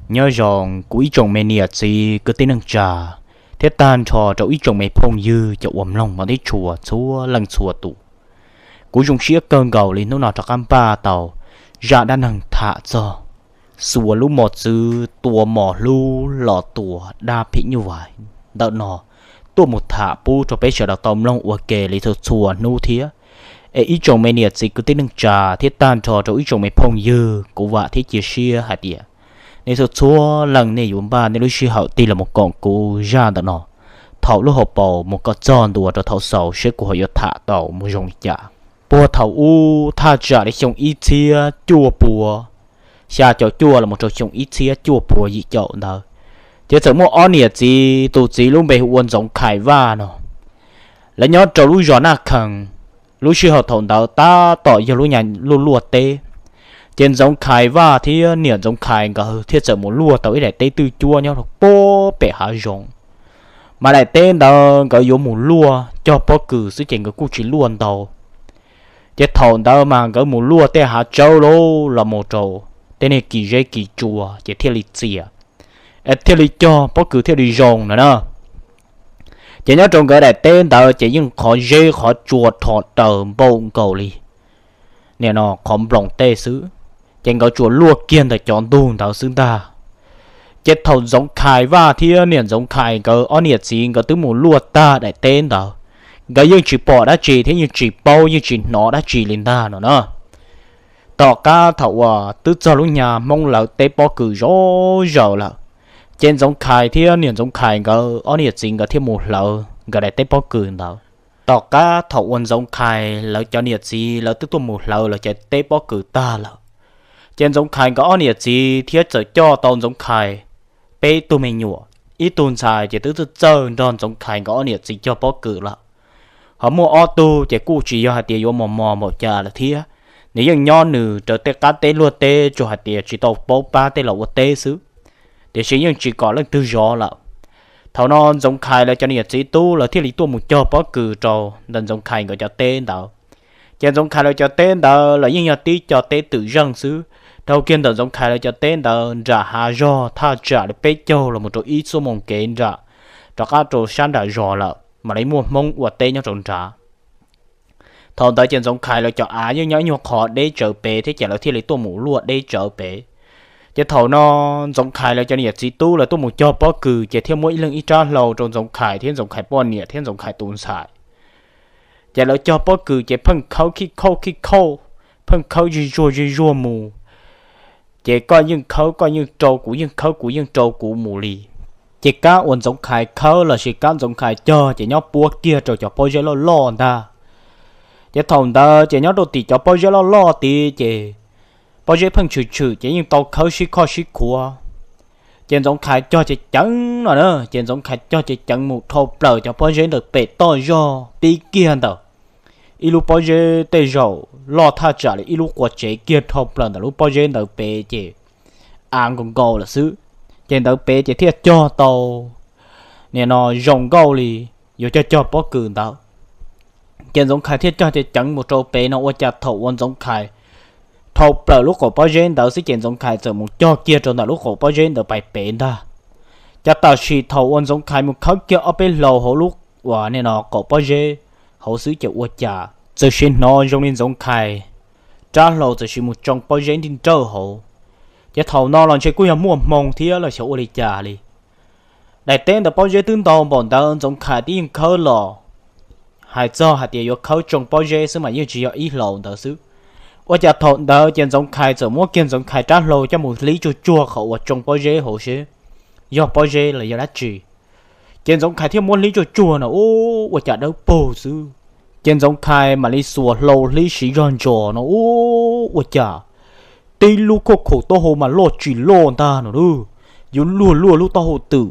Nyob zoo kuv ib tsoom me niam txiv kwv tij neej tsa, thiab tag nrho rau ib tsoom me phooj ywg cov uas mloog mov tib tshua txhua leej txhua tus. Kuv zoo siab kawg nkaus li hnub no rov qab npaj tau zaj dab neeg tham txog xuas lub mos txwv tua mos hlub los tua dab phim nyuj vais ntawm no tuaj mus tham pub rau peb sawv daws tau mloog ua ke li txhua txhua hnub thiab. Es ib tsoom me niam txiv kwv tij neej tsa thiab tag nrho rau ib tsoom me phooj ywg, kuv vam thiab cia siab hais tias nej txhua txhua leej nej yuav npaj nej lub sij hawm tig los mus koom kuv zaj ntawm no thaum lub hauv paus mus kom txog ntua rau thaum xaus seb kuv ho yuav tham tau mus zoo li cas. Puag thaum ub thaj tsam li xyoo ib txhiab cuaj puas xya caum cuaj los mus rau xyoo ib txhiab cuaj puas yim caum ntawd, ces txawm muaj ob niam txiv, tus txiv lub npe hu ua Ntxoov Khais Vaj no. Lawv nyob rau lub zos Naj Khees, lub sij hawm thaum ntawd tab tom yog lub nyuag luaj luaj teb. Ces Ntxoov Khais Vaj thiab niam Ntxoov Khais nkawd thiaj txawm mus luaj tau ib daim teb twj cuab nyob rau puag pem hav zoov. Mas daim teb ntawd nkawd yuav mus luaj cog pob kws xwb ces nkawd kuj tsis luaj ntau. Ces thaum ntawd mas nkawd mus luaj tej hav tsawb lauj los mus rau tej niag kis zeb kis tsua ces thiaj li txias, es thiaj li cog pob kws thiaj li zoo no na. Ces nyob rau nkawd daim teb ntawd ces yeej qhov zeb qhov tsua rho raws npaum nkaus li nim no qhov nploos tej xwb, ces nkawd tsuas luaj kiag ntawm cov ntug ntawd xwb ntag. Ces thaum Ntxoov Khais Vaj thiab niam Ntxoov Khais nkawd ob niam txiv nkawd twb mus luaj tag daim teb ntawd, nkawd yeej tsis pom dab tsi thiab yeej tsis paub yeej tsis hnov dab tsi li ntag no na. Tom qab thaum uas twb txog lub nyuag Hmoob lawv teb pob kws zov zaws lawm, ces Ntxoov Khais thiab niam Ntxoov Khais nkawd ob niam txiv nkawd thiaj mus hlawv nkawd daim teb pob kws ntawd. Tom qab thaum uas Ntxoov Khais lawv cov niam txiv lawv twb tuaj mus hlawv lawv cov teb pob kws tag lawm, ces Ntxoov Khais nkawd ob niam txiv thiaj txawm coj tau Ntxoov Khais peb tug me nyuam. Ib tug ntxhais ces twb txawj txawj nrog Ntxoov Khais nkawd ob niam txiv cog pob kws lawm, ho muaj ob tug ces kuj tsis yog hais tias yuav mos mos npaum cas lawm thiab. Nws yeej nyob nws raws tej qab teb luaj teb, tsuas hais tias tsis tau paub pab tej los ua teb xwb, tiam sis yeej tsis kom leej twg zov lawm. Thaum no Ntxoov Khais lawv cov niam txiv tub lawv thiaj li tuaj mus cog pob kws rau ntawm Ntxoov Khais nkawd cov teb ntawd. Ces Ntxoov Khais lawv cov teb ntawd los yeej yog tib co teb twm zeej xwb. Dhau kiag ntawm Ntxoov Khais lawv cov teb ntawd nram hav zog thaj tsam li peb caug los mus rau ib xuab moos kev nram, rov qab rau sab nram zos lawm mam li muaj Hmoob ua teb nyob rau nrad. Thaum ntawd ces Ntxoov Khais lawv cov av yeej nyob ib nyuag qhov deb tsawv pem thiab ces lawv thiaj li tuaj mus luaj deb tsawv pem. Ces thaum no Ntxoov Khais lawv cov niam txiv tub lawv tuaj mus cog pob kws ces thiaj muab ib leeg ib rab hlau rau Ntxoov Khais thiab Ntxoov Khais poj niam thiab Ntxoov Khais tus ntxhais. Ces lawv cog pob kws ces pheej khawb khij khauj khij khauj, pheej khawb zig zuag zig zuag mus. Ces koj yeej khawb koj yeej rau kuv yeej khawb kuv yeej rau kuv mus li. Ces kab uas Ntxoov Khais khawb lossis kab Ntxoov Khais cog ces nyob puab kiag rau cov pob zeb loj loj ntag. Ces thaum ntawd ces nyob rau tim cov pob zeb loj loj tid ces pob zeb pheej tshwm tshwm ces yeej tau khawb sib khoj sib khuav. Ces Ntxoov Khais cog ceev ceev no na, ces Ntxoov Khais cog ceev ceev mus dhau plaws cov pob zeb ntawm pem toj zog pib kiag ntawm ib lub pob zeb tej zaum loj thaj tsam li ib lub quav tsev kiag dhau plaws ntawm lub pob zeb ntawd pem ces av nkaus nkaus lawm xwb. Ces ntawd pem ces thiaj cog tau nim no zoo nkauj li yuav cog cog pob kws ntawd. Ces Ntxoov Khais thiaj cog ceev ceev mus rau pem no ua cas thaum uas Ntxoov Khais dhau plaws lub qaum pob zeb ntawd xwb ces Ntxoov Khais txawm mus cog kiag rau ntawm lub qaum pob zeb ntawd pais pem ntag. Ces tam sim thaum uas Ntxoov Khais mus khawb kiag ob peb hlau hauv lub uas nim no qaum pob zeb hauv xwb ces ua cas txawm sim hnov zoo li Ntxoov Khais rab hlau txawm sim mus tsoo pob zeb nrij nrawj hauv. Ces thaum no los ntshe kuj yog muaj hmoo thiab los xyov ua li cas li. Daim teb ntawd pob zeb twb ntau npaum ntawd Ntxoov Khais twb yeej khawb los hais txog hais tias yuav khawb tsoo pob zeb xwb mas yeej tsis yog ib hlau ntawd xwb. Ua cas thaum ntawd ces Ntxoov Khais txawm muab kiag Ntxoov Khais rab hlau coj mus hlib tsuag tsuag qhov uas tsoo pob zeb hauv seb yog pob zeb los yog dab tsi. Ces Ntxoov Khais thiaj muab hlib tsuag tsuag no ua cas dawb paug xwb. Ces Ntxoov Khais mam li xuas hlau hlib siv zog ntsos no ua cas tib lub khuj khum taub hau mas loj tsis loj ntag no lub, yuav luag luaj lub taub hau twm,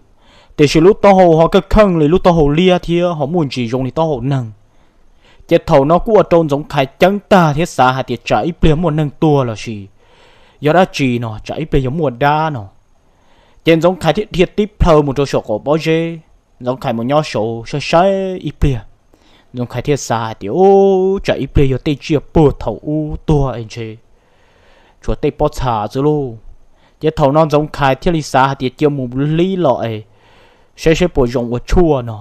tiam sis lub taub hau ho kaj kheej li lub taub hau liab thiab ho muaj ntsis zoo li taub hau neeg. Ces thaum no kuj ua rau Ntxoov Khais ceeb tag thiab xav hais tias tsam ib pliag muaj neeg tuag lossis yog dab tsi no, tsam ib pliag yog muaj dab no. Ces Ntxoov Khais thiaj dhia tib plhaw mus rau saum qaum pob zeb. Ntxoov Khais mus nyob saud saib saib ib pliag, Ntxoov Khais thiaj xav hais tias, Ub, tsam ib pliag yog tej tsiaj puag thaum ub tuag es ntshe tshuav tej pob txha xwb lauj. Ces thaum no Ntxoov Khais thiaj li xav hais tias cia mus hlib los es saib saib puas zoo ua tshuaj no.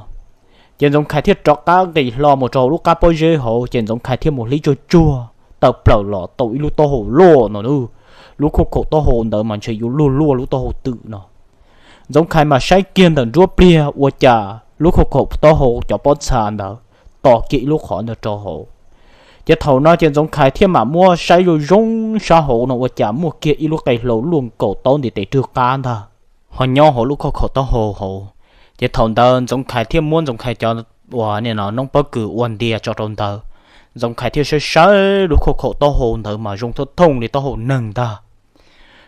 Ces Ntxoov Khais thiaj rov qab nqis hlo mus rau hauv lub qab pob zeb hauv, ces Ntxoov Khais thiaj mus hlib tsuag tsuag tawm plaws los tau ib lub taub hau loj no. Lub khuj khaum taub hau ntawd mas ntshe yuav luaj luaj lub taub hau twm no. Ntxoov Khais mas saib kiag ntawm nruab pliag ua cas lub khuj khaum taub hau cov pob txha ntawd tos kiag ib lub qhov ntawd rau hauv. Ces thaum no ces Ntxoov Khais thiaj mam muab saib zoo zoo sab hauv no ua cas muaj kiag ib lub qe hlau luaj nkaus taub ntiv tes rwg qab ntag, ho nyob hauv lub khuj khaum taub hau hauv. Ces thaum ntawd Ntxoov Khais thiaj muab Ntxoov Khais cov uas nim no noob pob kws ua ntias tso rau ntawd. Ntxoov Khais thiaj saib saib lub khuj khaum taub hau ntawd mas zoo thooj thooj li taub hau neeg ntag.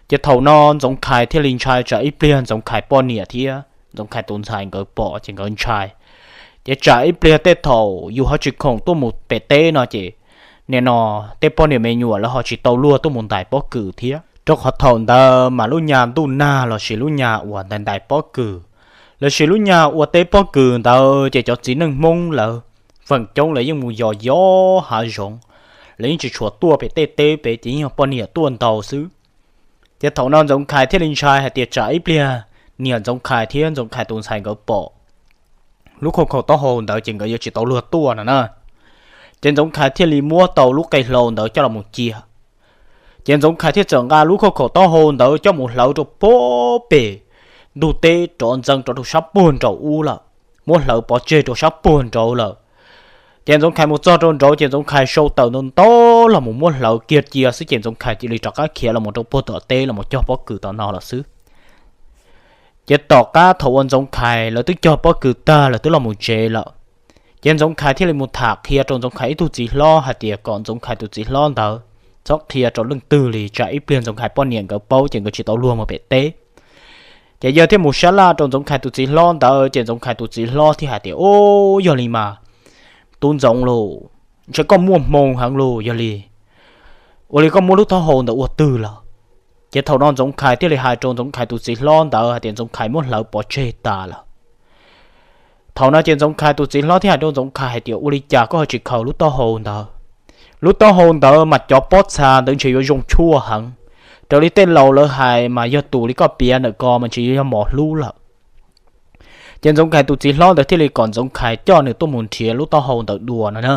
Ces thaum no Ntxoov Khais thiaj li ntshai tsam ib pliag Ntxoov Khais poj niam thiab Ntxoov Khais tus ntxhais nkawd pom ces nkawd ntshai. Ces tsam ib pliag tej thaum yus ho tsis khoom tuaj mus pem teb no ces nim no tej poj niam me nyuam lawv ho tsis tau luag tuaj mus ntais pob kws thiab, rau qhov thaum ntawd mas lub nyas ntuj nag lossis lub nyas uas ntais ntais pob kws lossis lub nyas ua teb pob kws ntawd ces cov txiv neej Hmoob lawv feem coob lawv yeej mus yos yos hav zoov, lawv yeej tsis tshua tuaj pem tej teb pem ces yeej yog poj niam tuaj ntau xwb. Ces thaum no Ntxoov Khais thiaj li ntshai hais tias tsam ib pliag niam Ntxoov Khais thiab Ntxoov Khais tus ntxhais nkawd pom lub khuj khaum taub hau ntawd ces nkawd yuav tsis tau luag tuaj no na. Ces Ntxoov Khais thiaj li muab tau lub qe hlau ntawd coj los mus cia. Ces Ntxoov Khais thiaj txawm nqa lub khuj khaum taub hau ntawd coj mus hlawv rau puag pem ntug teb rov ntxeev rov rau sab puag nraud ub lawm, muab hlawv pov tseg rau sab puag nraud lawm. Ces Ntxoov Khais mus txog rau nraud ces Ntxoov Khais sau taws ntau ntau los mus muab hlawv kiag cia xwb ces Ntxoov Khais cia li rov qab khiav los mus rau puag tom teb los mus cog pob kws tom no lawm xwb. Ces tom qab thaum uas Ntxoov Khais lawv twb cog pob kws tag lawv twb los mus tsev lawm, ces Ntxoov Khais thiaj li mus tham qhia rau Ntxoov Khais ib tug txiv hlob hais tias kom Ntxoov Khais tus txiv hlob ntawd txhob qhia rau leej twg li tsam ib pliag Ntxoov Khais poj niam nkawd paub ces nkawd tsis tau luag mus pem teb. Ces yawg thiaj mus sab laj rau Ntxoov Khais tus txiv hlob ntawd ces Ntxoov Khais tus txiv hlob thiaj hais tias, Ub, yog li mas tus Ntxoov lauj, ntshe koj muaj hmoo heev lauj, yog li ua li koj muab lub taub hau ntawd ua twg lawm? Ces thaum no Ntxoov Khais thiaj li hais rau Ntxoov Khais tus txiv hlob ntawd hais tias Ntxoov Khais muab hlawv pov tseg tas lawm. Thaum no ces Ntxoov Khais tus txiv hlob thiaj hais rau Ntxoov Khais hais tias, Ua li cas koj ho tsis khaws lub taub hau ntawd? Lub taub hau ntawd mas cov pob txha ntawd ntshe yuav zoo tshuaj heev. Raws li tej laus lawv hais mas yog tus li koj piav ntawm ko mas ntshe yuav yog mos hlub lawm. Ces Ntxoov Khais tus txiv hlob ntawd thiaj li kom Ntxoov Khais coj nws tuaj mus nrhiav lub taub hau ntawd dua no na.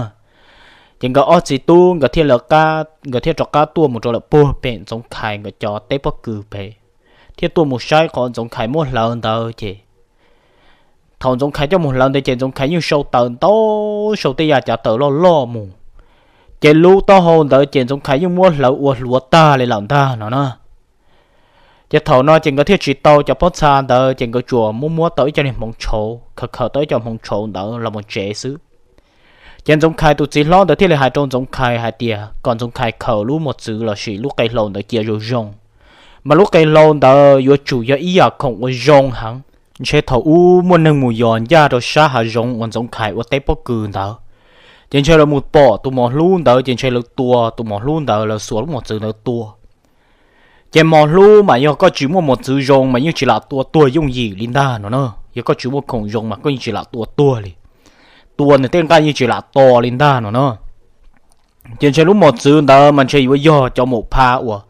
Ces nkawd ob txiv tub nkawd thiaj lawv qab, nkawd thiaj rov qab tuaj mus rau lawm puag pem Ntxoov Khais nkawd cov teb pob kws pem, thiaj tuaj mus saib qhov Ntxoov Khais muab hlawv ntawd ces thaum Ntxoov Khais coj mus hlawv ntawd ces Ntxoov Khais yeej sau taws ntau, sau tej yam cav taws loj loj mus, ces lub taub hau ntawd ces Ntxoov Khais yeej muab hlawv ua hluav tag li lawm ntag no na. Ces thaum no ces nkawd thiaj tsis tau cov pob txha ntawd ces nkawd tsuas muab muab tau ib co niag hmoov tshauv, khaws khaws tau ib co hmoov tshauv ntawd los mus tsev xwb. Ces Ntxoov Khais tus txiv hlob ntawd thiaj li hais rau Ntxoov Khais hais tias kom Ntxoov Khais khaws lub mos txwv lossis lub qe hlau ntawd cia zoo zoo, mas lub qe hlau ntawd yuav tsum yog ib yam khoom uas zoo heev. Ntshe thaum ub muaj neeg mus yos ncaj rau sab hav zoov uas Ntxoov Khais ua teb pob kws ntawd, ces ntshe lawv mus pom tus mos hlub ntawd ces ntshe lawv tua tus mos hlub ntawd, lawv xuas lub mos txwv ntawd tua. Ces mos hlub mas yog koj tsis muaj mos txwv zoo mas yeej tsis lam tua tuag yooj yim li ntag no na. Yog koj tsis muaj khoom zoo mas koj yeej tsis lam tua tuag li, tua nws tej nqaij yeej tsis lam to li ntag no na. Ces ntshe lub mos txwv ntawd mas ntshe yuav yog cov maum pha uas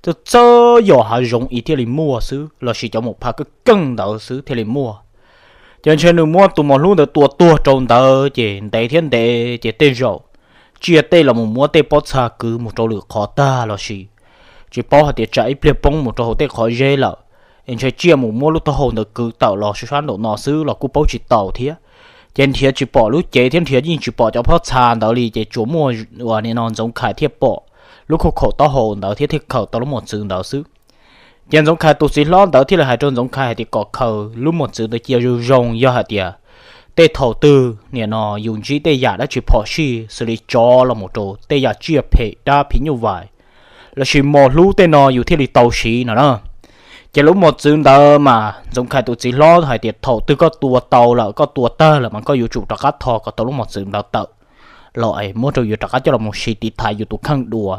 txawj txawj yos hav zoov ib thiaj li muaj xwb lossis cov maum pha keej keej ntawd xwb thiaj li muaj. Ces ntshe nws muab tus mos hlub ntawd tua tuag rau ntawd ces ntev thiab ntev ces tej zaum tsiaj tej los mus muab tej pob txha kwv mus rau lwm qhov tag lossis tsis paub hais tias tsam ib pliag poob mus rau hauv tej qhov zeb lawm, es ntshe tsiaj mus muab lub taub hau ntawd kwv tawm los sab nraum no xwb los kuj paub tsis tau thiab. Ces nrhiav tsis pom lub cev thiab nrhiav yeej tsis pom cov pob txha ntawd li ces tsuas muaj uas nim no Ntxoov Khais thiaj pom lub khuj khaum taub hau ntawd thiab thiaj khaws tau lub mos txwv ntawd xwb. Ces Ntxoov Khais tus txiv hlob ntawd thiaj li hais rau Ntxoov Khais hais tias kom khaws lub mos txwv ntawd cia zoo zoo, yog hais tias tej thaum twg nim no yus ntsib tej yam dab tsi phom sij xws li tsov los mus rau tej yam tsiaj phem dab phim nyuj vais lossis mos hlub tej no yus thiaj li tau siv no na. Ces lub mos txwv ntawd mas Ntxoov Khais tus txiv hlob hais tias thaum twg koj tua tau lawm, koj tua tag lawm mas koj yuav tsum rov qab tho kom tau lub mos txwv ntawd tawm los es muab rau yus rov qab coj los mus siv tiv thaiv yus tus kheej dua.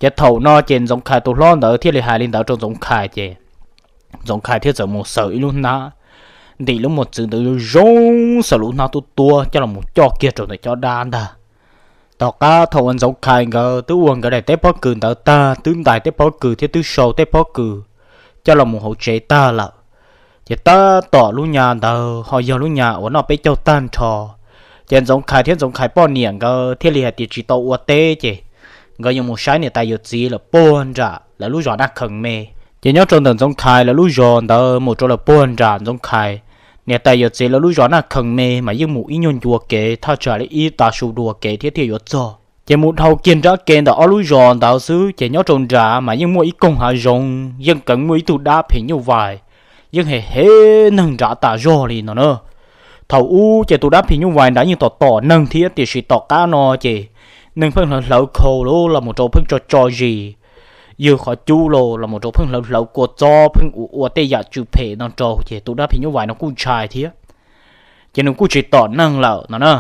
Ces thaum no ces Ntxoov Khais tus hlob ntawd thiaj li hais li ntawd rau Ntxoov Khais ces Ntxoov Khais thiaj txawm mus xaws ib lub hnab ntim lub mos txwv ntawd zoo zoo, xaws lub hnab tuab tuab coj los mus coj kiag rau ntawm cov dab ntag. Tom qab thaum uas Ntxoov Khais nkawd twb ua nkawd daim teb pob kws ntawd tag, twb ntais teb pob kws thiab twb sau teb pob kws coj los mus hauv tsev tag lawm. Ces tab tom lub nyas ntawd ho yog lub nyas uas noj peb caug tag nrho, ces Ntxoov Khais thiab Ntxoov Khais poj niam nkawd thiaj li hais tias tsis tau ua teb ces nkawd yuav mus saib niam tais yawm txiv lawm puag nram lawv lub zos Naj Khees me. Ces nyob rau ntawm Ntxoov Khais lawv lub zos ntawd mus rau lawm puag nram Ntxoov Khais niam tais yawm txiv lawv lub zos Naj Khees me mas yeej mus ib nyuag ncua kev thaj tsam li ib tav su dua kev thiab thiaj yuav txog. Ces mus dhau kiag nrab kev ntawm ob lub zos ntawd xwb ces nyob rau nrad mas yeej muaj ib koog hav zoov, yeej keev muaj ib tug dab phim nyuj vais yeej hem hem neeg nrad tas zog li no na. Thaum ub ces tus dab phim nyuj vais nrad yeej tom tom neeg thiab, tiam sis tom qab no ces neeg pheej hlawv hlawv khau los los mus rau pheej tso tso zis, ywg qhov cub los los mus rau pheej hlawv hlawv kua txob, pheej ua ua tej yam tsw phem no rau ces tus dab phim nyuj vais no kuj ntshai thiab, ces nws kuj tsis tom neeg lawm no na.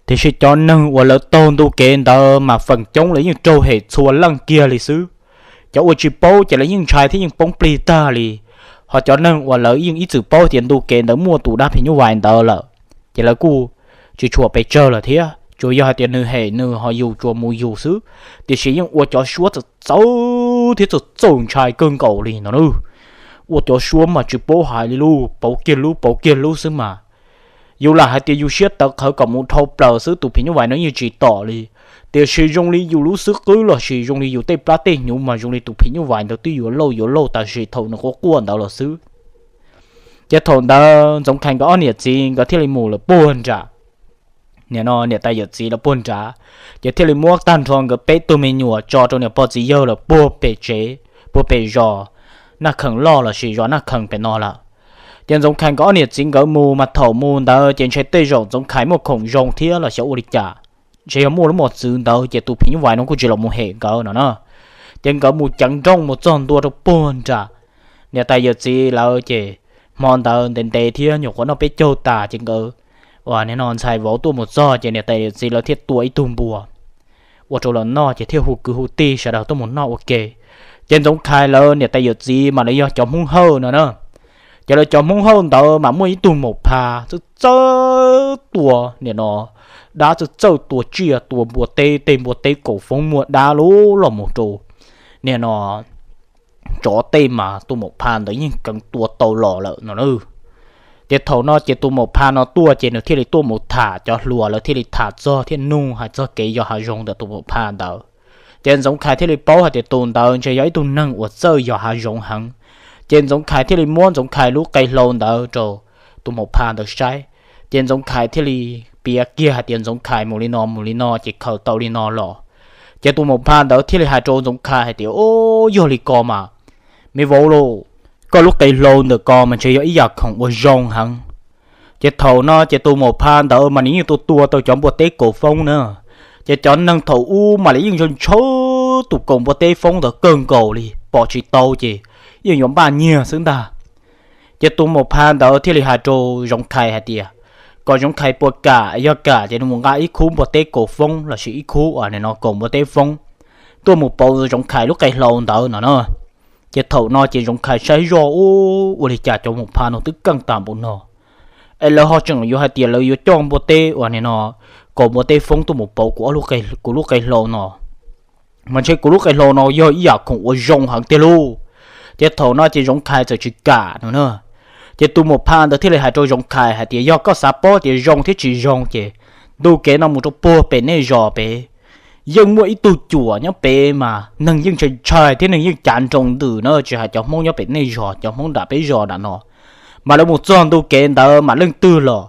Tiam sis cov neeg uas lawv taug ntu kev ntawd mas feem coob lawv yeej raug hem txhua leej kiag li xwb. Cov uas tsis paub ces lawv yeej ntshai thiab yeej poob plig tag li. Ho cov neeg uas lawv yeej ib txwm paub tias ntu kev ntawd muaj tus dab phim nyuj vais ntawd lawm, ces lawv kuj tsis tshua pes tsawg lawm thiab, tsuas yog hais tias nws hem nws ho yus tsuas mus yus xwb. Tiam sis yeej ua cov suab txawv txawv thiab txawv txaus ntshai kawg nkaus li no na. Ua cov suab mas tsis paub hais li lub pauv kiag lub pauv kiag lub xwb mas. Yus lam hais tias yus siab tawv qhawv kom mus dhau plaws xwb tus phim nyuj vais no yeej tsis tom li. Tiam sis zoo li yus lub xwb qwb los sis zoo li yus tej plab tej hnyuv mas zoo li tus phim nyuj vais ntawd twb yuav lauj yuav lauj tam sim thaum nws quaj quaj ntawd los xwb. Ces thaum ntawd Ntxoov Khais nkawd ob niam txiv nkawd thiaj li mus lawm puag nram, nim no niam tais yawm txiv lawv puag nrad, ces thiaj li muab tag nrho nkawd peb tug me nyuam tso rau niam pog txiv yawg lawm puag pem tsev, puag pem zos Naj Khees loj los sis zos Naj Khees pem no lawm. Ces Ntxoov Khais nkawd ob niam txiv nkawd mus mas thaum mus ntawd ces ntshe tej zaum Ntxoov Khais muaj khoom zoo thiab los xyov ua li cas, ntshe yog muaj lub mos txwv ntawd ces tus phim nyuj vais no kuj tsis los mus hem nkawd no na. Ces nkawd mus ceev nrooj mus txog ntua rau puag nram niam tais yawm txiv lawv ces hmo ntawd ntev ntev thiab nyuam qhuav noj peb caug tas ces nkawd uas nim no ntxhais vauv tuaj mus txog ces niam tais yawm txiv lawv thiaj tua ib tug npua ua rau lawv noj ces thiaj hu kwv hu tij sawv daws tuaj mus noj ua ke. Ces Ntxoov Khais lawv niam tais yawm txiv mas lawv yog cov Hmoob Hawj no na. Ces lawv cov Hmoob Hawj ntawd mas muaj ib tug maum pha txawj txawj tua nim no dab, txawj txawj tua tsiaj tua npua teb, tej npua teb kaum foob muaj dab lub los mus rau nim no tsov tej mas tus maum pha ntawd yeej keev tua tau los lawm no na. Ces thaum no ces tus maum pha no tuaj ces nws thiaj li tuaj mus tham cov hluas, lawv thiaj li tham txog thiab nug hais txog kev yos hav zoov ntawm tus maum pha ntawd. Ces Ntxoov Khais thiaj li paub hais tias tus ntawd ntshe yog ib tug neeg uas txawj yos hav zoov heev. Ces Ntxoov Khais thiaj li muab Ntxoov Khais lub qe hlau ntawd rau tus maum pha ntawd saib. Ces Ntxoov Khais thiaj li piav kiag hais tias Ntxoov Khais mus li no mus li no ces khaws tau li no los. Ces tus maum pha ntawd thiaj li hais rau Ntxoov Khais hais tias, o, yog li ko mas me vauv lauj, koj lub qe hlau ntawm ko mas ntshe yog ib yam khoom uas zoo heev. Ces thaum no ces tus maum pha ntawd mas nws yeej tua tua tau cov npua teb kaum foob na. Ces cov neeg thaum ub mas lawv yeej ntshaw ntshaw tus kaum npua teb foob ntawd kawg nkaus li, pom tsis tau ces yeej yuav npaj nyiag xwb ntag. Ces tus maum pha ntawd thiaj li hais rau Zoov Khais hais tias kom Zoov Khais puas kam, yog kam ces nws mus nqa ib khub npua teb kaum foob lossis ib khub uas nim no kaum npua teb foob tuaj mus pauv Zoov Khais lub qe hlau ntawd no na. Ces thaum no ces Zoov Khais saib zoj, ua li cas cov maum pha no twb keej tas npaum no, es lawv ho tseem yuav hais tias lawv yuav coj npua teb uas nim no kaum npua teb foob tuaj mus pauv kuv lub qe hlau no. Mas ntshe kuv lub qe hlau no yog ib yam khoom uas zoo heev tiag lauj. Ces thaum no ces Zoov Khais txawm tsis kam no na. Ces tus maum pha ntawd thiaj li hais rau Zoov Khais hais tias yog koj xav paub tias zoo thiab tsis zoo ces ntu kev no mus rau puag pem nej zos pem, yeej muaj ib tug cuam nyob pem mas neeg yeej ntshai ntshai thiab neeg yeej cav nroo ntws na, tsis hais cov Hmoob nyob pem nej zos, cov Hmoob nram peb zos nram no, mas lawv mus txog ntu kev ntawd mas leej twg los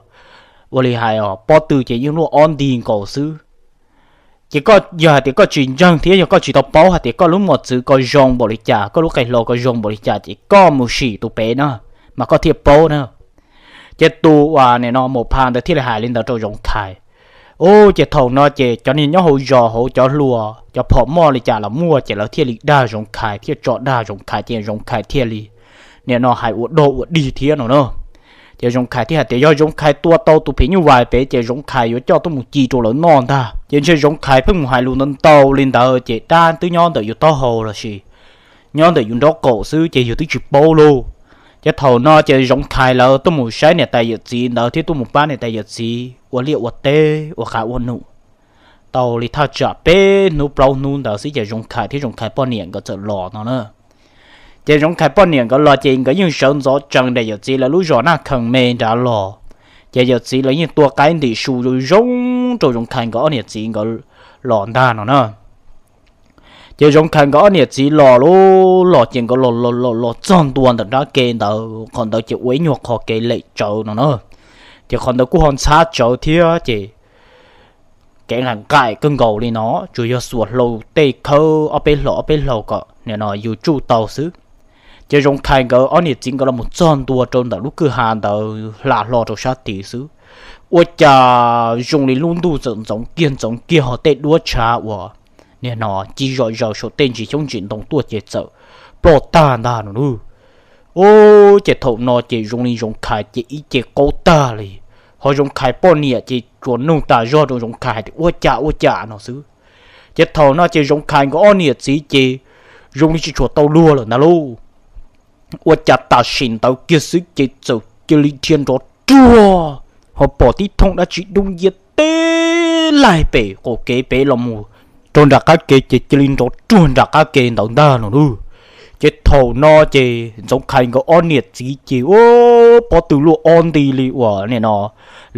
ua li hais os, pob tw ces yeej luaj ob nti nkaus xwb. Ces koj yog hais tias koj tsis ntseeg thiab yog koj tsis tau paub hais tias koj lub mos txwv ko zoo npaum li cas, koj lub qe hlau ko zoo npaum li cas ces koj mus sim tus pem na, mas koj thiaj paub na. Ces tus uas nim no maum pha ntawd thiaj li hais li ntawd rau Zoov Khais. Ub, ces thaum no ces cov niag nyob hauv zos hauv cov hluas cov phom moj li cas los muaj ces lawv thiaj li dag Zoov Khais thiaj tso dag Zoov Khais ces Zoov Khais thiaj li nim no hais ua dog ua dig thiab no na. Ces Zoov Khais thiaj hais tias yog Zoov Khais tua tau tus phim nyuj vais pem ces Zoov Khais yuav coj tuaj mus ci rau lawv noj ntag. Ces ntshe Zoov Khais pheej mus hais lus ntau ntau li ntawd ces dab twb nyob ntawm yus taub hau lossis nyob ntawm yus nraub qaum xwb ces yus twb tsis paub lauj. Ces thaum no ces Zoov Khais lawv tuaj mus saib niam tais yawm txiv ntawd thiab tuaj mus pab niam tais yawm txiv ua liaj ua teb ua qav ua num tau li thaj tsam peb hnub plaub hnub ntawd xwb ces Zoov Khais thiab Zoov Khais poj niam nkawd txawm los no na. Ces Zoov Khais poj niam nkawd los ces nkawd yeej sawv ntxov tsees ntawm yawm txiv lawv lub zos Naj Khees me nrad los. Ces yawm txiv lawv yeej tua qaib ntim su zoo rau Zoov Khais nkawd ob niam txiv nkawd los ntag no na. Ces Zoov Khais nkawd ob niam txiv los lub los ces nkawd los los los los txog ntua ntawm nrab ke ntawd, qhov ntawd ces ua ib nyuag qho kev lem tsawv no na. Ces qhov ntawd kuj ho ntxhab tsawv thiab ces kev nqaim nqaim kawg nkaus li no, tsuas yog xuas hlau tej khawb ob peb hlau ob peb hlau kom nim no yus tsuj tau xwb. Ces Zoov Khais nkawd ob niam txiv nkawd los mus txog ntua rau ntawm lub kwj ha ntawd hla hlo rau sab tid xwb, ua cas zoo li lub ntuj txawm ntxoov kiag ntxoov kiag ho tej duab tshav uas nim no ci zom zaws saum tej ntsis xyoob ntsis ntoo tuaj ces txawm ploj tag ntag no na. Ces thaum no ces zoo li Zoov Khais ces ib ce qaug tag li, ho Zoov Khais poj niam ces tsuas nug tas zog rau Zoov Khais hais tias ua cas ua cas no xwb. Ces thaum no ces Zoov Khais nkawd ob niam txiv ces zoo li tsis tshua tau luag lawm ntag lauj. Ua cas tam sim ntawd kiag xwb ces txawm cia li dhia nrov ruag, ho pom tib thooj dab tsi dub nciab teb laig pem qaum kev pem los mus rau nram qab ke ces cia li nrov ruag nram qab ke ntawd ntag no na. Ces thaum no ces Ntxoov Khais nkawd ob niam txiv ces ua pob tw luaj ob nti li uas nim no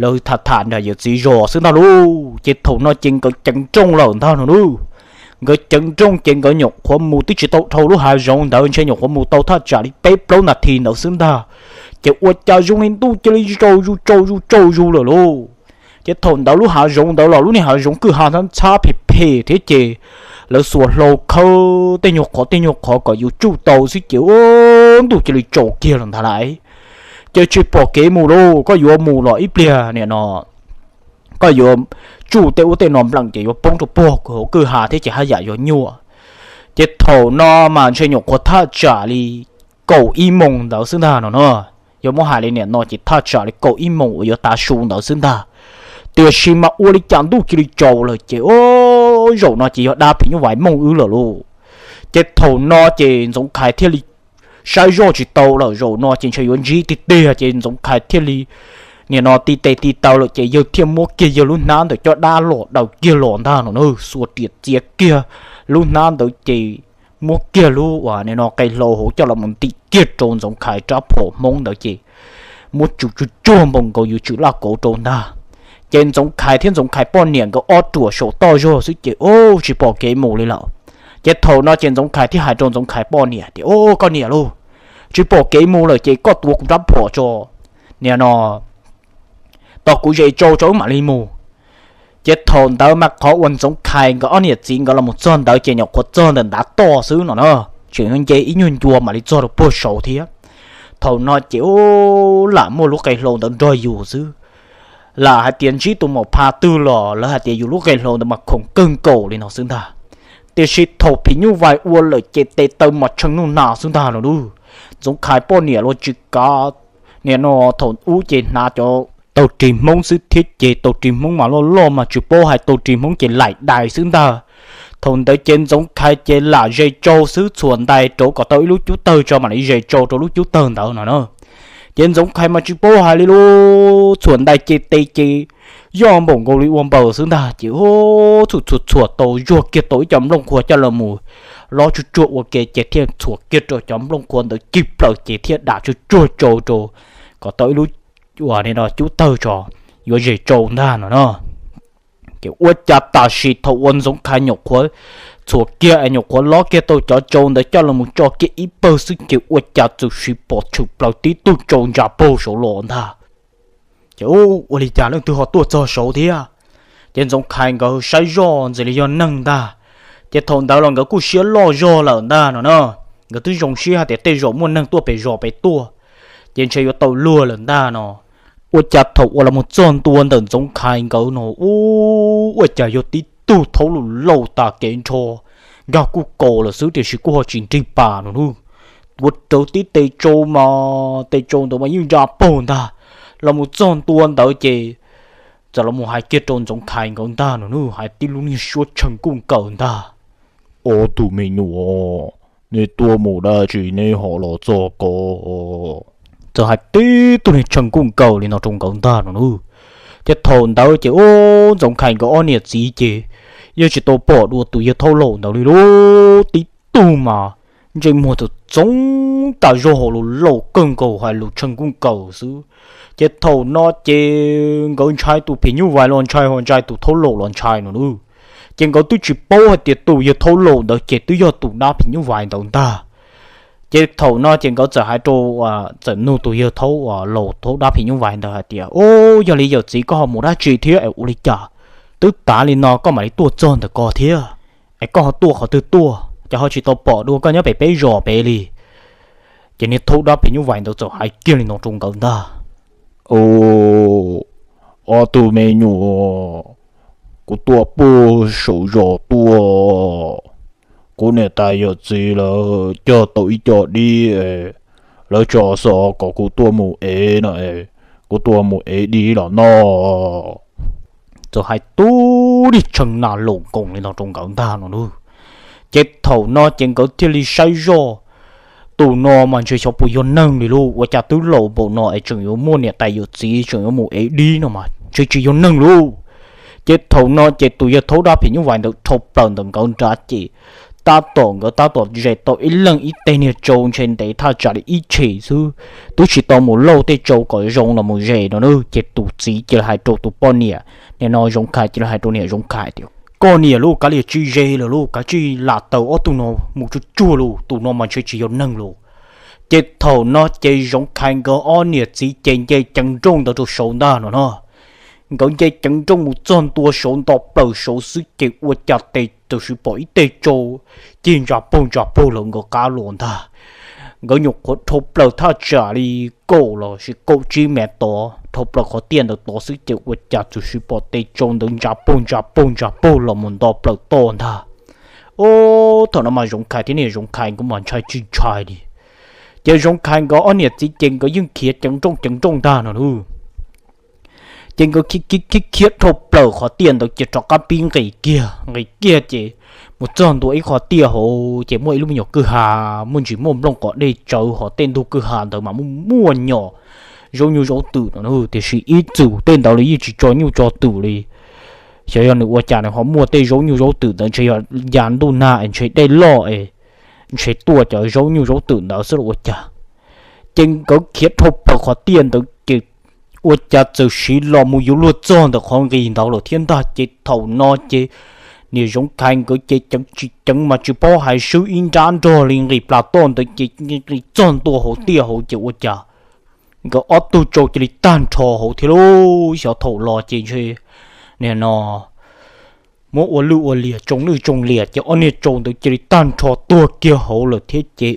lawv tham tham nram yawm txiv zos xwb ntag lauj. Ces thaum no ces nkawd ceev nrooj lawm ntag no na. Nkawd ceev nrooj ces nkawd nyuam qhuav mus twb tsis tau dhau lub hav zoov ntawd ntshe nyuam qhuav mus tau thaj tsam li peb plaub nas this ntawd xwb ntag, ces ua cas zoo li ntuj cia li tsaus zus tsaus zus tsaus zus lawm lauj. Ces thaum ntawd lub hav zoov ntawd los lub niag hav zoov kwj ha ntxhab ntxhab phem phem thiab ces lawv xuas hlau khawb tej nyuag qhov tej nyuag qhov kom yus tsuj tau xwb ces ua ntuj cia li tsaus kiag lawm ntag lauj. Ces tsis pom kev mus lauj, koj yuav mus los ib pliag nim no koj yuav tsuj tej ub tej no npleem ces yuav poob rau puag hauv kwj ha thiab ces haj yam yuav nyuaj. Ces thaum no mas ntshe nyuam qhuav thaj tsam li kaum ib moos ntawd xwb ntag no na. Yuav muab hais li nim no ces thaj tsam li kaum ib moos uas yuav tav su ntawd xwb ntag. Tiam sis mas ua li cas ntuj cia li tsaus lawm ces zaum no ces yog dab phim nyuj vais mooj wb lawm lauj. Ces thaum no ces Ntxoov Khais thiaj li saib zoj tsis tau lawm, zaum no ces ntshe yuav ntsib tiag tiag ces Ntxoov Khais thiaj li nim no ti tes ti taw lawm ces yawg thiaj muab kiag yawg lub hnab ntawm coj dab los daws kiag los ntag no na, xuas riam txiav kiag lub hnab ntawd ces muab kiag lub uas nim no qe hlau hauv coj los mus ntim kiag rau Ntxoov Khais rab phom hmoob ntawd ces muab tsum tsuag tsuag npaum nkaus yus tsum laj kauv rau ntag. Ces Ntxoov Khais thiab Ntxoov Khais poj niam nkawd ob ruam saum toj zog xwb ces ub tsis pom kev mus li lawm. Ces thaum no ces Ntxoov Khais thiaj hais rau Ntxoov Khais poj niam tias, Ub, koj niam lauj, tsis pom kev mus lawm ces koj tuav kuv rab phom tso, nim no tos kuv zes tsau tso wb mam li mus. Ces thaum ntawd mas qhov uas Ntxoov Khais nkawd ob niam txiv nkawd los mus txog ntawd ces nyuam qhuav txog ntawm ntav toj xwb no na, tseem nce ib nyuag ncua mam li txog rau puag saud thiab. Thaum no ces ub lam muaj lub qe hlau ntawd nrog yus xwb. Lam hais tias ntsib tus maum pha twg los lawv hais tias yus lub qe hlau ntawd mas khoom kawg nkaus li no xwb ntag. Tiam sis thaum phim nyuj vais ua lawm ces tes taw mas tshee nuj nas xwb ntag no lauj. Ntxoov Khais poj niam los tsis kav, nim no thaum ub ces hnav cov tau ris hmoob xwb thiab ces tau ris hmoob mas loj loj mas tsis paub hais tau ris hmoob ces laim dais xwb ntag. Thaum ntawd ces Ntxoov Khais ces lam zes tsau xwb txhuam ntais rau kom tau ib lub cub tawg tso mam li zes tsau rau lub cub tawg ntawd no na. Ces Ntxoov Khais mas tsis paub hais li lauj, txhuam ntais ces tes ces yoj npaum nkaus li ua npaws xwb ntag ces ub txhum txhuam txhuam tau zuag kiag tau ib co nplooj qhuav coj los mus lob tsuag tsuag ua ke ces thiaj txhuam kiag rau cov nplooj qhuav ntawd cig plaws ces thiaj dam tsuag tsuag tsau rau kom tau ib lub uas nim no cub tawg tso yuav zes tsau ntag no na. Ces ua cas tam sim thaum uas Ntxoov Khais nyuam qhuav txhuam kiag es nyuam qhuav lob kiag tau cov tsau ntawd coj los mus tso kiag ib pawg xwb ces ua cas txawm sis pom tshwm plaws tib tug tsau ntsa paug saud los ntag. Ces ua li cas leej twg ho tuaj txog saud thiab? Ces Ntxoov Khais nkawd saib zoj ntxim li yog neeg ntag. Ces thaum ntawd los nkawd kuj siab loj zog lawm ntag no na. Nkawd twb zoo siab hais tias tej zaum muaj neeg tuaj pem zos pem tuaj, ces ntshe yuav tau luag lawm ntag no. Ua cas thaum uas los mus txog ntua ntawm Ntxoov Khais nkawd no ub ua cas yog tib tug thaub lus lauj tas kev nrho, nkag kuj kaus lawm xwb tiam sis kuj ho tsis nrig pas no nawb. Tuav rawv tib tes tsau mas tes tsau ntawd mas yeej ntsa paug ntag. Los mus txog ntua ntawd ces txawm los mus hais kiag rau Ntxoov Khais nkawd ntag no nawb, hais tib lub niag suab tshee kuj nkaws ntag. Ob tug me nyuam, nej tuaj mus dab tsi nej ho los txog ko? Txawm hais tib tug niag tshee kuj nkaws li no rau nkawd ntag no nawb. Ces thaum ntawd ces ub Ntxoov Khais nkawd ob niam txiv ces yeej tsis tau pom dua tus yawg thaub laus ntawd li lauj, tib tug mas ntsej muag txoov txoov tas zog hauv lus laus kawg nkaus hais lus tshee kuj nkaus xwb. Ces thaum no ces nkawd ntshai tus phim nyuj vais los ntshai ho ntshai tus thaub laus los ntshai no lauj. Ces nkawd twb tsis paub hais tias tus yawg thaub laus ntawd ces twb yog tus dab phim nyuj vais ntawd ntag. Ces thaum no ces nkawd txawm hais rau, txawm nug tus yawg thaub laus thaub dab phim nyuj vais ntawd hais tias, Ub, yog li yawm txiv koj ho mus dab tsi thiab es ua li cas twb tav li no koj mam li tuaj txog ntawm ko thiab? Es koj ho tuaj qhov twg tuaj ces ho tsis tau pom dua koj nyob pem peb zos pem li? Ces niag thaub dab phim nyuj vais ntawd txawm hais kiag li no rau nkawd ntag. Ob tug me nyuam, kuv tuaj puag saum zos tuaj, kuv niam tais yawm txiv lawv cog tau ib co dib, lawv tso xov kom kuv tuaj mus ev no, kuv tuaj mus ev dib los noj. Txawm hais tub dig tshee nas laus nkoos li no rau nkawd ntag no lauj. Ces thaum no ces nkawd thiaj li saib zoj, tus no mas ntshe xyov puas yog neeg li lauj, ua cas twb laus npaum no es tseem yuav muaj niam tais yawm txiv tseem yuav mus ev dib no mas ntshe tsis yog neeg lauj. Ces thaum no ces tus yawg thaub dab phim nyuj vais ntawd dhau plaws ntawm nkawd nrad ces tab tom nkawd tab tom zes tau ib leeg ib teg niag tsau ntshe ntev thaj tsam li ib tshim xwb, twb tsis tau mus lauj tej tsau kom zoo los mus zes no na. Ces tus txiv cia li hais rau tus poj niam, nim no Zoov Khais cia li hais rau niam Zoov Khais tias, Koj niam lauj, kav liam tsis zes lawm lauj, kav tsij lam taws ob tug no mus tsuag tsuag lauj, tus no mas ntshe tsis yog neeg lauj. Ces thaum no ces Zoov Khais nkawd ob niam txiv ces nce ceev nrooj ntawd rau saud ntag no no. Nkawd nce ceev nrooj mus txog ntua saud nto plaws saud xwb ces ua cas tes txawm sim pom ib teg tsau cig ntsa puag ntsa puag lawm nkawd qab los ntag. Nkawd nyuam qhuav dhau plaws thaj tsam li kaum los sis kaum tsib mev tod, dhau plaws qhov tiaj ntawd tod xwb ces ua cas txawm sim pom tes tsau ntawd ntsa puag ntsa puag ntsa puag los mus nto plaws toj ntag. Ub, thaum no mas Zoov Khais thiab niam Zoov Khais nkawd mas ntshai tsis ntshai li. Ces Zoov Khais nkawd ob niam txiv ces nkawd yeej khiav ceev nrooj ceev nrooj ntag no lauj. Ces nkawd khiav khiav khiav dhau plaws qhov tiaj ntawd ces rov qab pib nqis kiag nqis kiag ces mus txog ntua ib qhov tiaj hauv ces muaj ib lub me nyuam kwj ha, muaj ntsis muaj nplooj qos dej tsawv hos tej ntug kwj ha ntawd mas muaj muaj nyom zaub nyuj zaub twm no, tiam sis ib txwm tej ntawd li yeej tsis tso nyuj tso twm li. Xyov yog nws ua cas nws ho muaj tej zaub nyuj zaub twm ntawd, ntshe yog ya ntuj nag es ntshe dej loj es ntshe tuaj cov zaub nyuj zaub twm ntawd xwb los ua cas. Ces nkawd khiav dhau plaws qhov tiaj ntawd ces ua cas txawm siv los mus yuav luag txog ntawm qhov nqis ntawd lawm thiab ntag. Ces thaum no ces niam Zoov Khais nkawd ces ceev tsis ceev mas tsis paub hais swb ib nrab nrog li nqis plas toj ntawd ces nqis txog ntua hauv tiaj hauv ces ua cas nkawd ob tug tsau cia li tag nrho hauv thiab lauj. Xyov thaum los ces ntshe nim no muab ua lwj ua liam tsoo lwj tsoo liam ces ob niag tsau ntawd cia li tag nrho tuag kiag hauv lawm thiab ces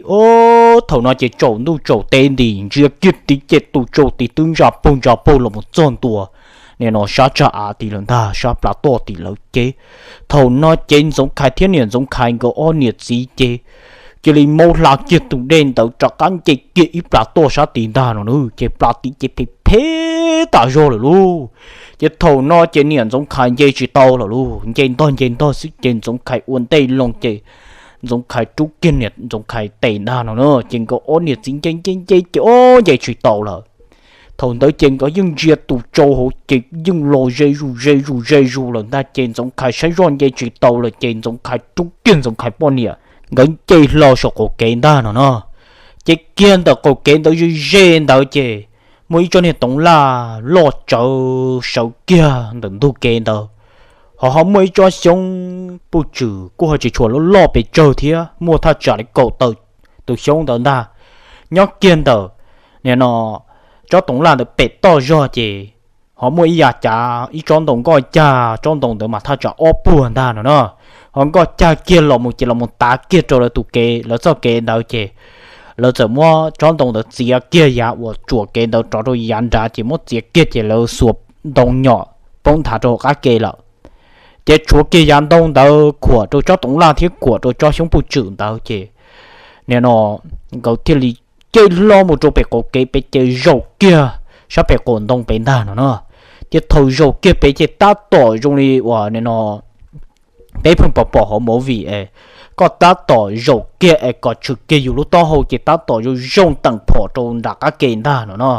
thaum no ces tsaus ntuj tsaus teb nti ntsia kiag tid ces tus tsau tid twb ntsa puag ntsa puag los mus txog ntua nim no sab tsag av tid lawm ntag, sab plas toj tim lawv ces. Thaum no ces Ntxoov Khais thiab niam Ntxoov Khais nkawd ob niam txiv ces cia li maub hla kiag tus dej ntawd rov qab nce kiag ib plas toj sab tid ntag no na, ces plas tid ces phem phem tas zog lawm lauj. Ces thaum no ces niam Ntxoov Khais nce tsis tau lawm lauj, nce ntog nce ntog xwb ces Ntxoov Khais ua ntej loo ces Ntxoov Khais rub kiag niam Ntxoov Khais tes ntag no na, ces nkawd ob niam txiv nce nce nce ces ob nce tsis tau lawm. Thaum ntawd ces nkawd yeej ntsia tus tsau hauv ces yeej los ze zus ze zus ze zus lawm ntag ces Ntxoov Khais saib zoj nce tsis tau lawm ces Ntxoov Khais rub kiag Ntxoov Khais poj niam nkawd nce hlo saum qaum kev ntag no no. Ces kiag ntawm qaum kev ntawd ze ze ntawd ces muaj ib tsob niag toov laj loj tsawv sawv kiag ntawm ntug kev ntawd, ho ho muaj ib tsob xyoob puj tswm kuj ho tsis tshua loj loj pes tsawg thiab, muaj thaj tsam li kaum tawm tus xyoob ntawd ntag. Nyob kiag ntawm nim no tsob toov laj ntawd pem toj zog ces ho muaj ib yav cav ib tsob ntoo nkoj cag, tsob ntoo ntawd mas thaj tsam ob puag ntag no na. Ho nkoj cag kiag los mus ces los mus tav kiag rau lawv tus kev, lawv txoj kev ntawd ces lawv txawm muab tsob ntoo ntawd txiav kiag yav uas tsuam kev ntawd rov rau yav nrad ces muab txiav kiag ces lawv xuas ntoo nyom poob nthav rau hauv qab ke lawm. Ces tshuav kiag yav ntoo ntawd khuam rau tsob toov laj thiab khuam rau tsob xyoob puj tswm ntawd ces nim no nkawd thiaj li caij hlo mus rau pem qaum kev pem ces zaum kiag sab pem qaum ntoo pem ntag no na. Ces thaum zaum kiag pem ces tab tom zoo li uas nim no peb pheej pom pom hauv movie es koj tab tom zaum kiag es kom tshwm kiag yus lub taub hau ces tab tom zoo zoo teem phom rau nram qab ke ntag no no.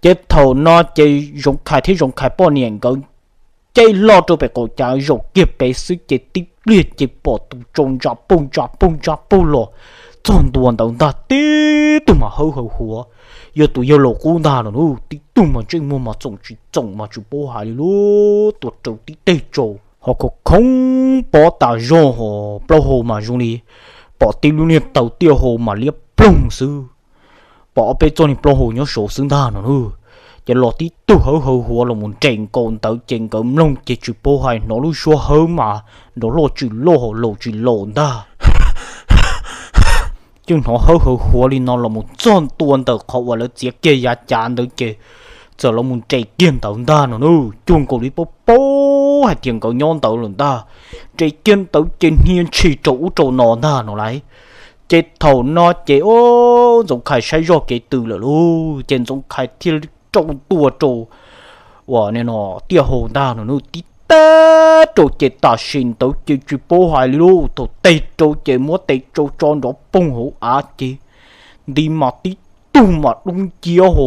Ces thaum no ces Zoov Khais thiab Zoov Khais poj niam nkawd caij hlo rau pem qaum cav zaum kiag pem xwb ces tib pliag ces pom tus tsau ntsa puj ntsa puj ntsa puj los txog ntua ntawd ntag tib tug mas hawb hawv huav, yog tus yawg laus qub ntag no na, tib tug mas ntsej muag mas txoom tsis txoom mas tsis paub hais li lub tua rau tib teg tsaus ho khov khoob pob tas zog ho plaub hau mas zoo li pom tib lub niag taw tiaj hau mas liab ploog xwb, pom ob peb txoj niag plaub hau nyob saud xwb ntag no na. Ces los tib tug hawb hawv huav los mus nres nkaus ntawd ces nkawd mloog ces tsis paub hais hnov lub suab hawb mas nrov loj tsis loj ho laus tsis laus ntag. Ces hnov hawb hawv huav li no los mus txog ntua ntawm qhov uas lawv txiav kiag yav cav ntawd ces txawm los mus nres kiag ntawd ntag no na, cuag nkaus li paub paub hais tias nkawd nyob ntawd lawm ntag. Nres kiag ntawd ces hnia ntshis rau ub rau no ntag no lauj. Ces thaum no ces o, Ntxoov Khais saib zoj kev tw lawm lauj, ces Ntxoov Khais thiaj li rau tua rau uas nim no tiaj hau ntag no na, tib teg rau ces tam sim ntawd ces tsis paub hais li lauj, thaum teg rau ces muab tes tsau tso nrov poog hauv av ces nti mas tib tug mas dub nciab ho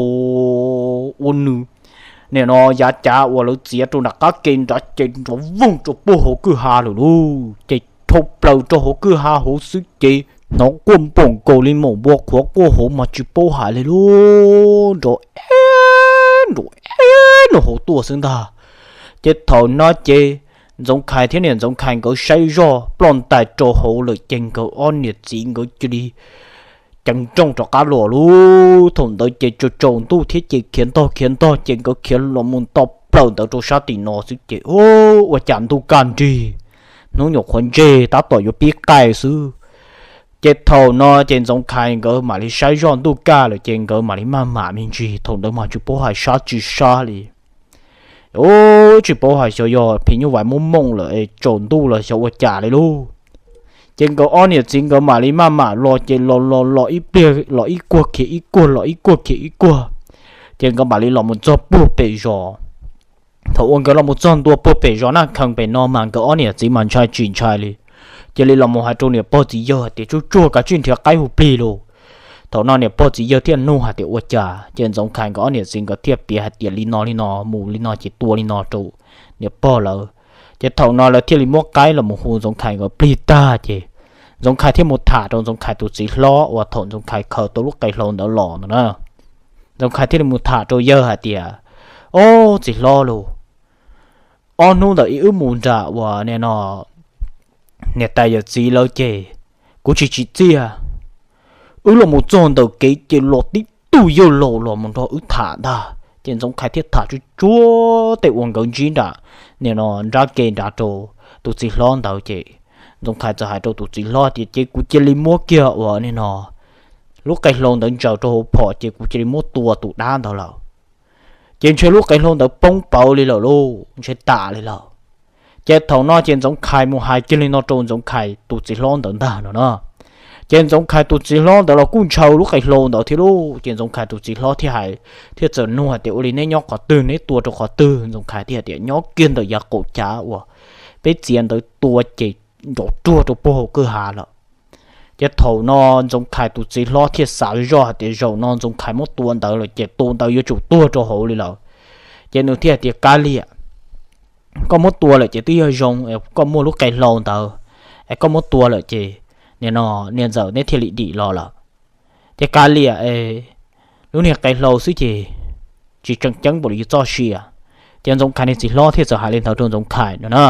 ua nws nim no yav cav uas lawv txiav rau nram qab ke nrad ces nrov voog rau puag hauv kwj ha lawm lauj. Ces dhau plaws rau hauv kwj ha hauv xwb ces hnov quaj npoom nkaus li maum npua qhuav quaj hauv mas tsis paub hais li lauj, nrov eb nrov eb no hauv tuaj xwb ntag. Ces thaum no ces Ntxoov Khais thiab niam Ntxoov Khais nkawd saib zoj ploj ntais rau hauv lawm ces nkawd ob niam txiv nkawd cia li ceev nrooj rov qab los lauj. Thaum ntawd ces tsaus tsaus ntuj thiab ces khiav ntog khiav ntog ces nkawd khiav los mus nto plaws ntawd rau sab tim no xwb ces ua cas ntuj kaj nrig, hnub nyuam qhuav ntseg tab tom yuav pib qaij xwb. Ces thaum no ces Ntxoov Khais nkawd mam li saib zoj ntuj kaj lawm ces nkawd mam li maj mam me ntsis, thaum ntawd mas tsis paub hais sab tsis sab li. Tsis paub hais xyov yog phim nyuj vais muaj mooj lawm es tsaus ntuj los xyov ua cas li lauj. Ces nkawd ob niam txiv nkawd mam li maj mam los ces los los los ib pliag los ib kuag khiav ib kuag los ib kuag khiav ib kuag, ces nkawd mam li los mus txog puag pem zos. Thaum uas nkawd los mus txog ntua puag pem zos Naj Khees pem no mas nkawd ob niam txiv mas ntshai tsis ntshai li, cia li los mus hais rau niam pog txiv yawg hais tias tsuag tsuag kav tsij nrhiav qaib hu plig lauj. Thaum no niam pog txiv yawg thiaj nug hais tias ua cas, ces Ntxoov Khais nkawd ob niam txiv nkawd thiaj piav hais tias li no li no mus li no ces tua li no rau niam pog lawv. Ces thaum no lawv thiaj li muab qaib los mus hu Ntxoov Khais nkawd plig tag ces Ntxoov Khais thiaj mus tham rau Ntxoov Khais tus txiv hlob uas thaum Ntxoov Khais khaws tau lub qe hlau ntawd los ntawd na. Ntxoov Khais thiaj li mus tham rau yawg hais tias, Ob, txiv hlob lauj, ob hnub ntawm ib wb mus nram uas nim no niam tais yawm txiv lawv ces kuv tsis tsim txiaj. Wb los mus txog ntawm kev ces los tib tug yawg laus los mus nrog wb tham ntag. Ces Ntxoov Khais thiaj tham tsuag tsuag tej uas nkawd ntsib nram nim no nrab ke nrad rau tus txiv hlob ntawd ces Ntxoov Khais txawm hais rau tus txiv hlob tias ces kuv cia li muab kiag uas nim no lub qe hlau ntawd ntsaws rau hauv phom ces kuv cia li muab tua tus dab ntawd lawm. Ces ntshe lub qe hlau ntawd poob pawv li lawm lauj, ntshe tas li lawm. Ces thaum no ces Ntxoov Khais mus hais kiag li no rau Ntxoov Khais tus txiv hlob ntawd ntag no na. Ces Ntxoov Khais tus txiv hlob ntawd los kuj ntshaw lub qe hlau ntawd thiab lauj. Ces Ntxoov Khais tus txiv hlob thiaj hais, thiaj txawm nug hais tias ua li neb nyob qhov twg, neb tua rau qhov twg? Ntxoov Khais thiaj tias nyob kiag ntawm yav qaum cav uas peb txiav ntawd tua ces nrov ruag rau puag hauv kwj ha lawm. Ces thaum no Ntxoov Khais tus txiv hlob thiaj xav zoj hais tias zaum no Ntxoov Khais muab tua ntawd lawm ces tus ntawd yuav tsum tuag rau hauv li lawm. Ces nws thiaj hais tias kab liam, koj muab tua lawm ces twb yog zoo, koj muaj lub qe hlau ntawd, es koj muab tua lawm ces nim no niam ntxawm neb thiaj li dim los lawm. Ces kab liam, lub niag qe hlau xwb ces tsis tseem ceeb npaum li txoj sia. Ces Ntxoov Khais niag txiv hlob thiaj txawm hais li ntawd rau Ntxoov Khais no na.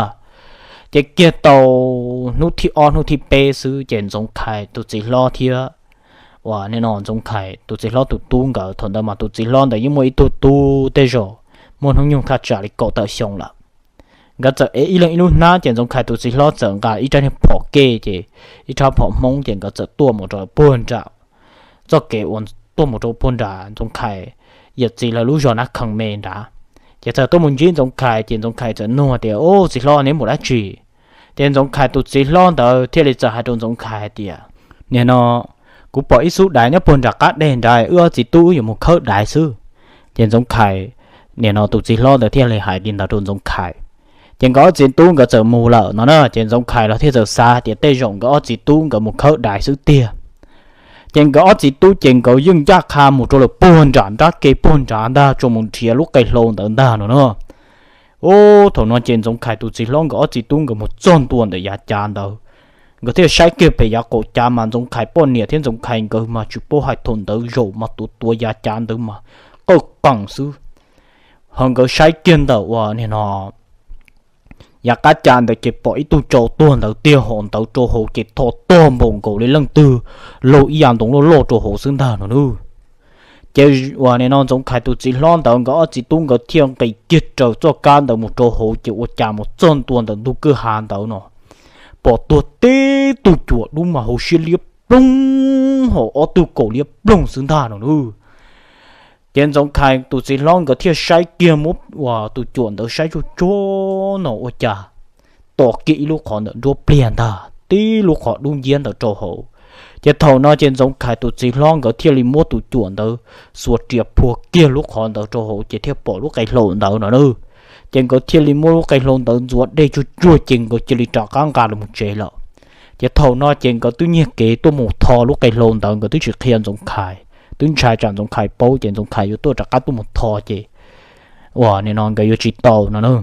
Ces kiag tau hnub thib ob hnub thib peb xwb ces Ntxoov Khais tus txiv hlob thiab uas nim no Ntxoov Khais tus txiv hlob tus tub nkawd, thaum ntawd mas tus txiv hlob ntawd yeej muaj ib tug tub tej zaum muaj hnub nyoog thaj tsam li kaum tawm xyoo lawm. Nkawd txawm ev ib leeg ib lub hnab ces Ntxoov Khais tus txiv hlob txawm nqa ib rab niag phom kej ces ib rab phom Hmoob ces nkawd txawm tuaj mus rau puag nram txoj kev uas tuaj mus rau puag nram Ntxoov Khais yawm txiv lawv lub zos Nab Khees me nrad. Ces txawm tuaj mus ntsib Ntxoov Khais ces Ntxoov Khais txawm nug tias, Ub, txiv hlob, neb mus dab tsi? Ces Ntxoov Khais tus txiv hlob ntawd thiaj li txawm hais rau Ntxoov Khais hais tias, Nim no kuv pom ib xub daiv nyob puag nram qab deg nrad, wb ob txiv tub wb yuav mus khawb daiv xwb. Ces Ntxoov Khais, nim no tus txiv hlob ntawd thiaj li hais li ntawd rau Ntxoov Khais. Ces nkawd ob txiv tub nkawd txawm mus lawm no na, ces Ntxoov Khais los thiaj txawm xav tias tej zaum nkawd ob txiv tub nkawd mus khawb daiv xwb tiag. Ces nkawd ob txiv tub ces nkawd yeej ncaj qha mus rau lawm puag nram nrab ke puag nrad ntag, tsuas mus nrhiav lub qe hlau ntawd ntag no na. Ub, thaum no ces Ntxoov Khais tus txiv hlob nkawd ob txiv tub nkawd mus txog ntua ntawm yav cav ntawd, Nkawd thiaj saib kiag pem yav qaum cav mas Ntxoov Khais poj niam thiab Ntxoov Khais nkawd mas tsis paub hais thaum ntawd zaum mas tuav tuav yav cav ntawd mas qawj qees xwb. Ho nkawd saib kiag ntawm uas nim no yav qab cav ntawd ces pom ib tug tsau tuag ntawd tiag, hos ntawd rau hauv ces tho tog npaum nkaus li leej twg laug ib yav ntoo loj loj rau hauv xwb ntag no nawb. Ces uas nim no Ntxoov Khais tus txiv hlob ntawd nkawd ob txiv tub nkawd thiaj nqis kiag raws txoj kab ntawd mus rau hauv ces ua cas mus txog ntua ntawm ntug kwj ha ntawd no pom tuag tib tug cuam dub mas hauv siab liab ploog, hos ob tug kaus liab ploog xwb ntag no nawb. Ces Ntxoov Khais tus txiv hlob nkawd thiaj saib kiag muab uas tus cuam ntawd saib tsuj tsuag no ua cas tos kiag ib lub qhov ntawm nruab pliag ntag, tib lub qhov dub nciab ntawd rau hauv. Ces thaum no ces Ntxoov Khais tus txiv hlob nkawd thiaj li muab tus cuam ntawd xuas riam phua kiag lub qhov ntawd rau hauv ces thiaj pom lub qe hlau ntawd no nawb. Ces nkawd thiaj li muab lub qe hlau ntawd ntxuav dej tsuj tsuag ces nkawd cia li rov qab nqa los tsev lawm. Ces thaum no ces nkawd twb nyiag kev tuaj mus tho lub qe hlau ntawd, nkawd twb tsis qhia Ntxoov Khais, twb ntshai tsam Ntxoov Khais paub ces Ntxoov Khais yuav tuaj rov qab tuaj mus tho ces uas nim no nkawd yuav tsis tau no na.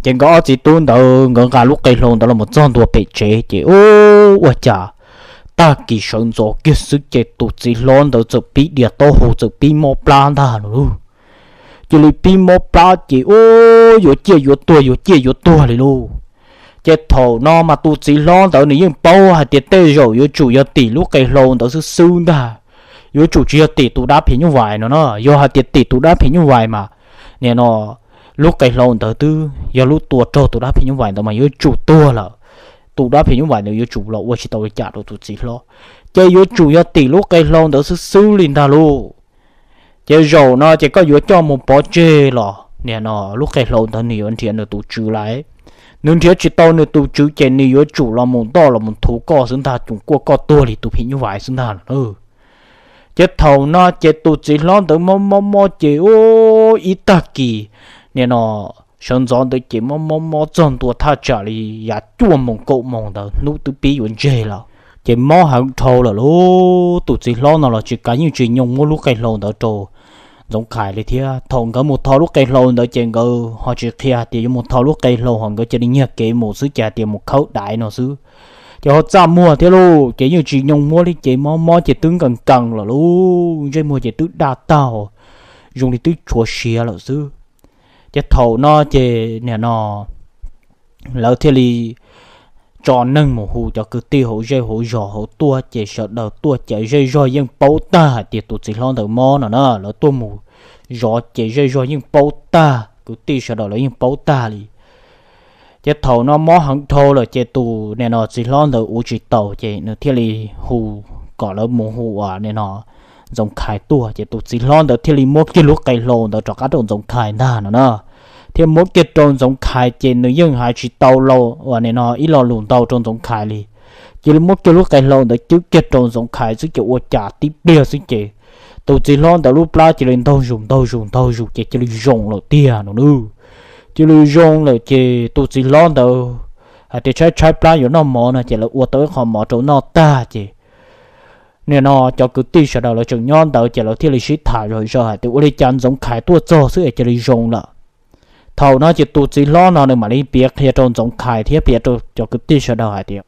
Ces nkawd ob txiv tub ntawd nkawd nqa lub qe hlau ntawd los txog ntua pem tsev ces ua cas tag kis sawv ntxov kiag xwb ces tus txiv hlob ntawd txawm pib dias taub hau, txawm pib mob plab ntag no lauj. Cia li pib mob plab ces ua yuav ciaj yuav tuag yuav ciaj yuav tuag li lauj. Ces thaum no mas tus txiv hlob ntawd nws yeej paub hais tias tej zaum yuav tsum yog tim lub qe hlau ntawd xwb xwb ntag, yuav tsum tsis yog tim tus dab phim nyuj vais no na. Yog hais tias tim tus dab phim nyuj vais mas nim no lub qe hlau ntawd twb yog lub tua raug tus dab phim nyuj vais ntawd mas yuav tsum tuag lawm. Tus dab phim nyuj vais ntawd yuav tsum los ua tsis tau li cas rau tus txiv hlob, ces yuav tsum yog tim lub qe hlau ntawd xwb xwb li ntag lauj. Ces zaum no ces koj yuav coj mus pov tseg los nim no lub qe hlau ntawd nws yuav nrhiav nws tus tswv lawm. Nws nrhiav tsis tau nws tus tswv ces nws yuav tsum los mus ntoj los mus nthuv koj xwb ntag, cuag kuaj koj tuag li tus phim nyuj vais xwb ntag. Ces thaum no ces tus txiv hlob ntawd mob mob mob ces ua ib tag kis nim no sawv ntxov ntawd ces mob mob mob txog ntua thaj tsam li yav cuaj moos kaum moos ntawd hnub twb pib yuav ntseg lawm. Ces mob heev dhau lawm lauj. Tus txiv hlob no los tsis kav yeej tsis nyoo muab lub qe hlau ntawd rau Ntxoov Khais li thiab. Thaum nkawd mus tho lub qe hlau ntawd ces nkawd ho tsis qhia hais tias yuav mus tho lub qe hlau, ho nkawd cia li nyiag kev mus xwb ces hais tias mus khawb daiv no xwb. Ces ho txaj muag thiab lauj, ces yeej tsis nyoo muab li ces mob mob ces twb nkees nkees lawm lauj, ntsej muag ces twb daj tag, zoo li twb tshuav siav lawm xwb. Ces thaum no ces nim no lawv thiaj li tso neeg mus hu cov kwv tij hauv zej hauv zos hauv tuaj, ces sawv daws tuaj ces zej zog yeej paub tag hais tias tus txiv hlob ntawd mob no na. Lawv tuaj mus zov ces zej zog yeej paub tag, kwv tij sawv daws lawv yeej paub tag li. Ces thaum no mob heev dhau lawm ces tus nim no txiv hlob ntawd ua tsis taus ces nws thiaj li hu kom lawv mus hu uas nim no Ntxoov Khais tuaj, ces tus txiv hlob ntawd thiaj li muab kiag lub qe hlau ntawd rov qab rau Ntxoov Khais ntag no na. Thiaj muab kiag rau Ntxoov Khais ces nws yeej hais tsis tau los uas nim no ib lo lus ntau rau Ntxoov Khais li. Cia li muab kiag lub qe hlau ntawd cwb kiag rau Ntxoov Khais xwb ces ua cas tib pliag xwb ces tus txiv hlob ntawd lub plab cia li ntaug zus ntaug zus ntaug zus ces cia li zoo lawm tiag no nawb. Cia li zoo lawm ces tus txiv hlob ntawd hais tias tshaib tshaib plab yuav noj mov no ces lawv ua tau ib qho mov rau noj tag ces nim no cov kwv tij sawv daws lawv tseem nyob ntawd ces lawv thiaj li sib tham zom zaws hais tias ua li cas Ntxoov Khais tuaj txog xwb es cia li zoo lawm. Thaum no ces tus txiv hlob no nws mam li piav qhia rau Ntxoov Khais thiab piav rau cov kwv tij sawv daws hais tias,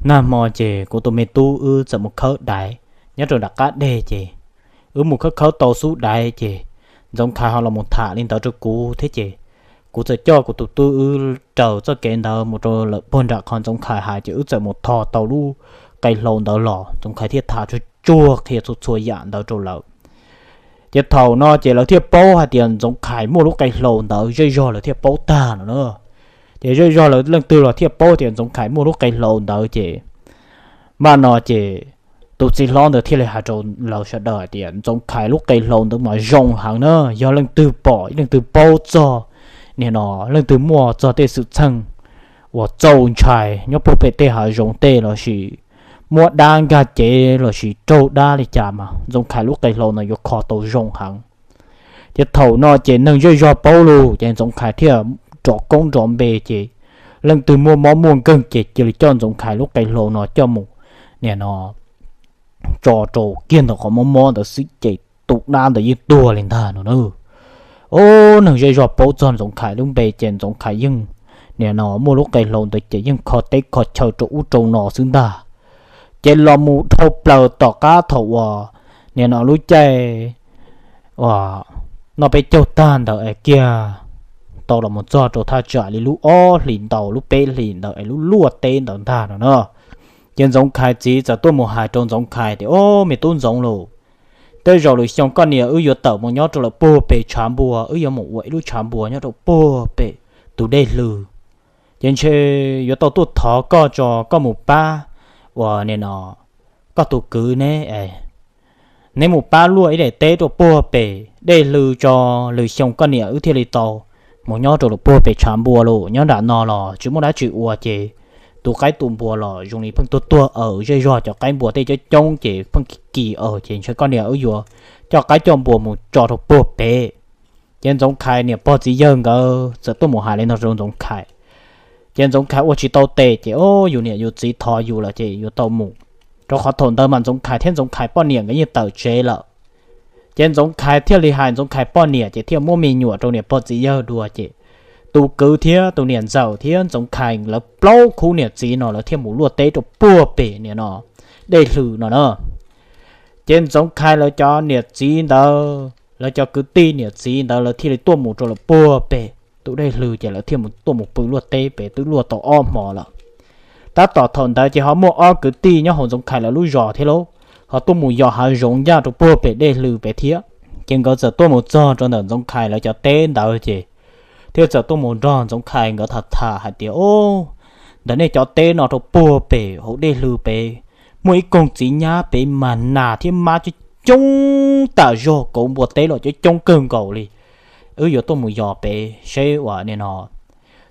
nag hmo ces kuv tus me tub wb txawm mus khawb daiv nyob rau nram qab deg ces wb mus khawb khawb tau xub daiv ces Ntxoov Khais ho los mus tham li ntawd rau kuv thiab ces kuv txawm coj kuv tus tub wb raws txoj kev ntawd mus rau lawm puag nram qhov Ntxoov Khais hais ces wb txawm mus tho tau lub qe hlau ntawd los. Ntxoov Khais thiaj tham tsuag tsuag qhia txhua txhua yam ntawd rau lawv. Ces thaum no ces lawv thiaj paub hais tias Ntxoov Khais muaj lub qe hlau ntawd, zej zog lawv thiaj paub tag no na. Ces zej zog lawv leej twg los thiaj paub tias Ntxoov Khais muaj lub qe hlau ntawd ces, npaj no ces tus txiv hlob ntawd thiaj li hais rau lawv sawv daws hais tias Ntxoov Khais lub qe hlau ntawd mas zoo heev na, yog leej twg pom leej twg paub txog, nim no leej twg muaj txog tej xwm txheej uas txaus ntshai nyob puag pem tej hav zoov tej lossis muab dab nkag cev lossis raug dab li cas mas Ntxoov Khais lub qe hlau no yuav kho tau zoo heev. Ces thaum no ces neeg zej zog paub lawm ces Ntxoov Khais thiaj rov koob nrov npe ces leej twg muaj mob muaj nkeeg ces cia li coj Ntxoov Khais lub qe hlau no coj mus, nim no tso rau kiag ntawm qhov mob mob ntawd xwb ces tus dab ntawd yeej tuag li ntag no na. Os, neeg zej zog paub txog Ntxoov Khais lub npe ces Ntxoov Khais yeej nim no muaj lub qe hlau ntawd ces yeej kho teb kho chaw rau ub rau no xwb ntag. Ces los mus dhau plaws tom qab thaum uas nim no lub caij uas noj peb caug tag ntawd es kiag tau los mus txog rau thaj tsam li lub ob hlis ntau lub peb hlis ntawd es lub luaj teb ntawd ntag no na. Ces Ntxoov Khais txiv txawm tuaj mus hais rau Ntxoov Khais tias, Au, me tub Ntxoov lauj, tej zaum lwm xyoo koj niam wb yuav tawm mus nyob rau lawm puag pem tshav npua, wb yuav mus ua ib lub tshav npua nyob rau puag pem tus dej hlwv. Ces ntshe yuav tau tuaj thov koj tso koj mus pab uas nim no koj tus kwv neb, neb mus pab luaj ib daim teb rau puag pem dej hlwv tso, lwm xyoo koj niam wb thiaj li tau mus nyob rau lawm puag pem tshav npua lauj. Nyob nram no los tsis muaj dab tsi ua ces tu qaib tu npua los zoo li pheej tuag tuag aws, zej zog cov qaib npua tej coob coob ces pheej kis kis aws, ces ntshe koj niam wb yuav coj qaib coj npua mus tso rau puag pem. Ces Ntxoov Khais niam pog txiv yawg nkawd txawm tuaj mus hais li no rau Ntxoov Khais. Ces Ntxoov Khais ua tsis tau tes ces, Au, yus niam yus txiv thov yus lawm ces yuav tau mus, rau qhov thaum ntawd mas Ntxoov Khais thiab Ntxoov Khais poj niam nkawd yeej tawm tsev lawm. Ces Ntxoov Khais thiaj li hais Ntxoov Khais poj niam ces thiaj muab me nyuam rau niam pog txiv yawg dua ces tus kwv thiab tus niam ntxawm thiab Ntxoov Khais lawv plaub khub niam txiv no lawv thiaj mus luaj teb rau puag pem nim no dej hlwv no na. Ces Ntxoov Khais lawv cov niam txiv ntawd, lawv cov kwv tij niam txiv ntawd lawv thiaj li tuaj mus rau lawm puag pem tus dej hlwv ces lawv thiaj mus tuaj mus pw luaj teb pem twb luaj tau ob hmo lawm. Tab tom thaum ntawd ces ho muaj ob kwv tij nyob hauv Ntxoov Khais lawv lub zos thiab lauj, ho tuaj mus yos hav zoov ncaj rau puag pem dej hlwv pem thiab. Ces nkawd txawm tuaj mus txog rau ntawm Ntxoov Khais lawv cov teb ntawd ces thiaj txawm tuaj mus nrog Ntxoov Khais nkawd tham tham hais tias, Au, ntawm nej cov teb no rau puag pem hauv dej hlwv pem muaj ib koog txiv nyab pem mas nas thiab mab coob coob tam zog, kauv npua teb los coob coob kawg nkaus li. Wb yuav tuaj mus yos pem seb uas nim no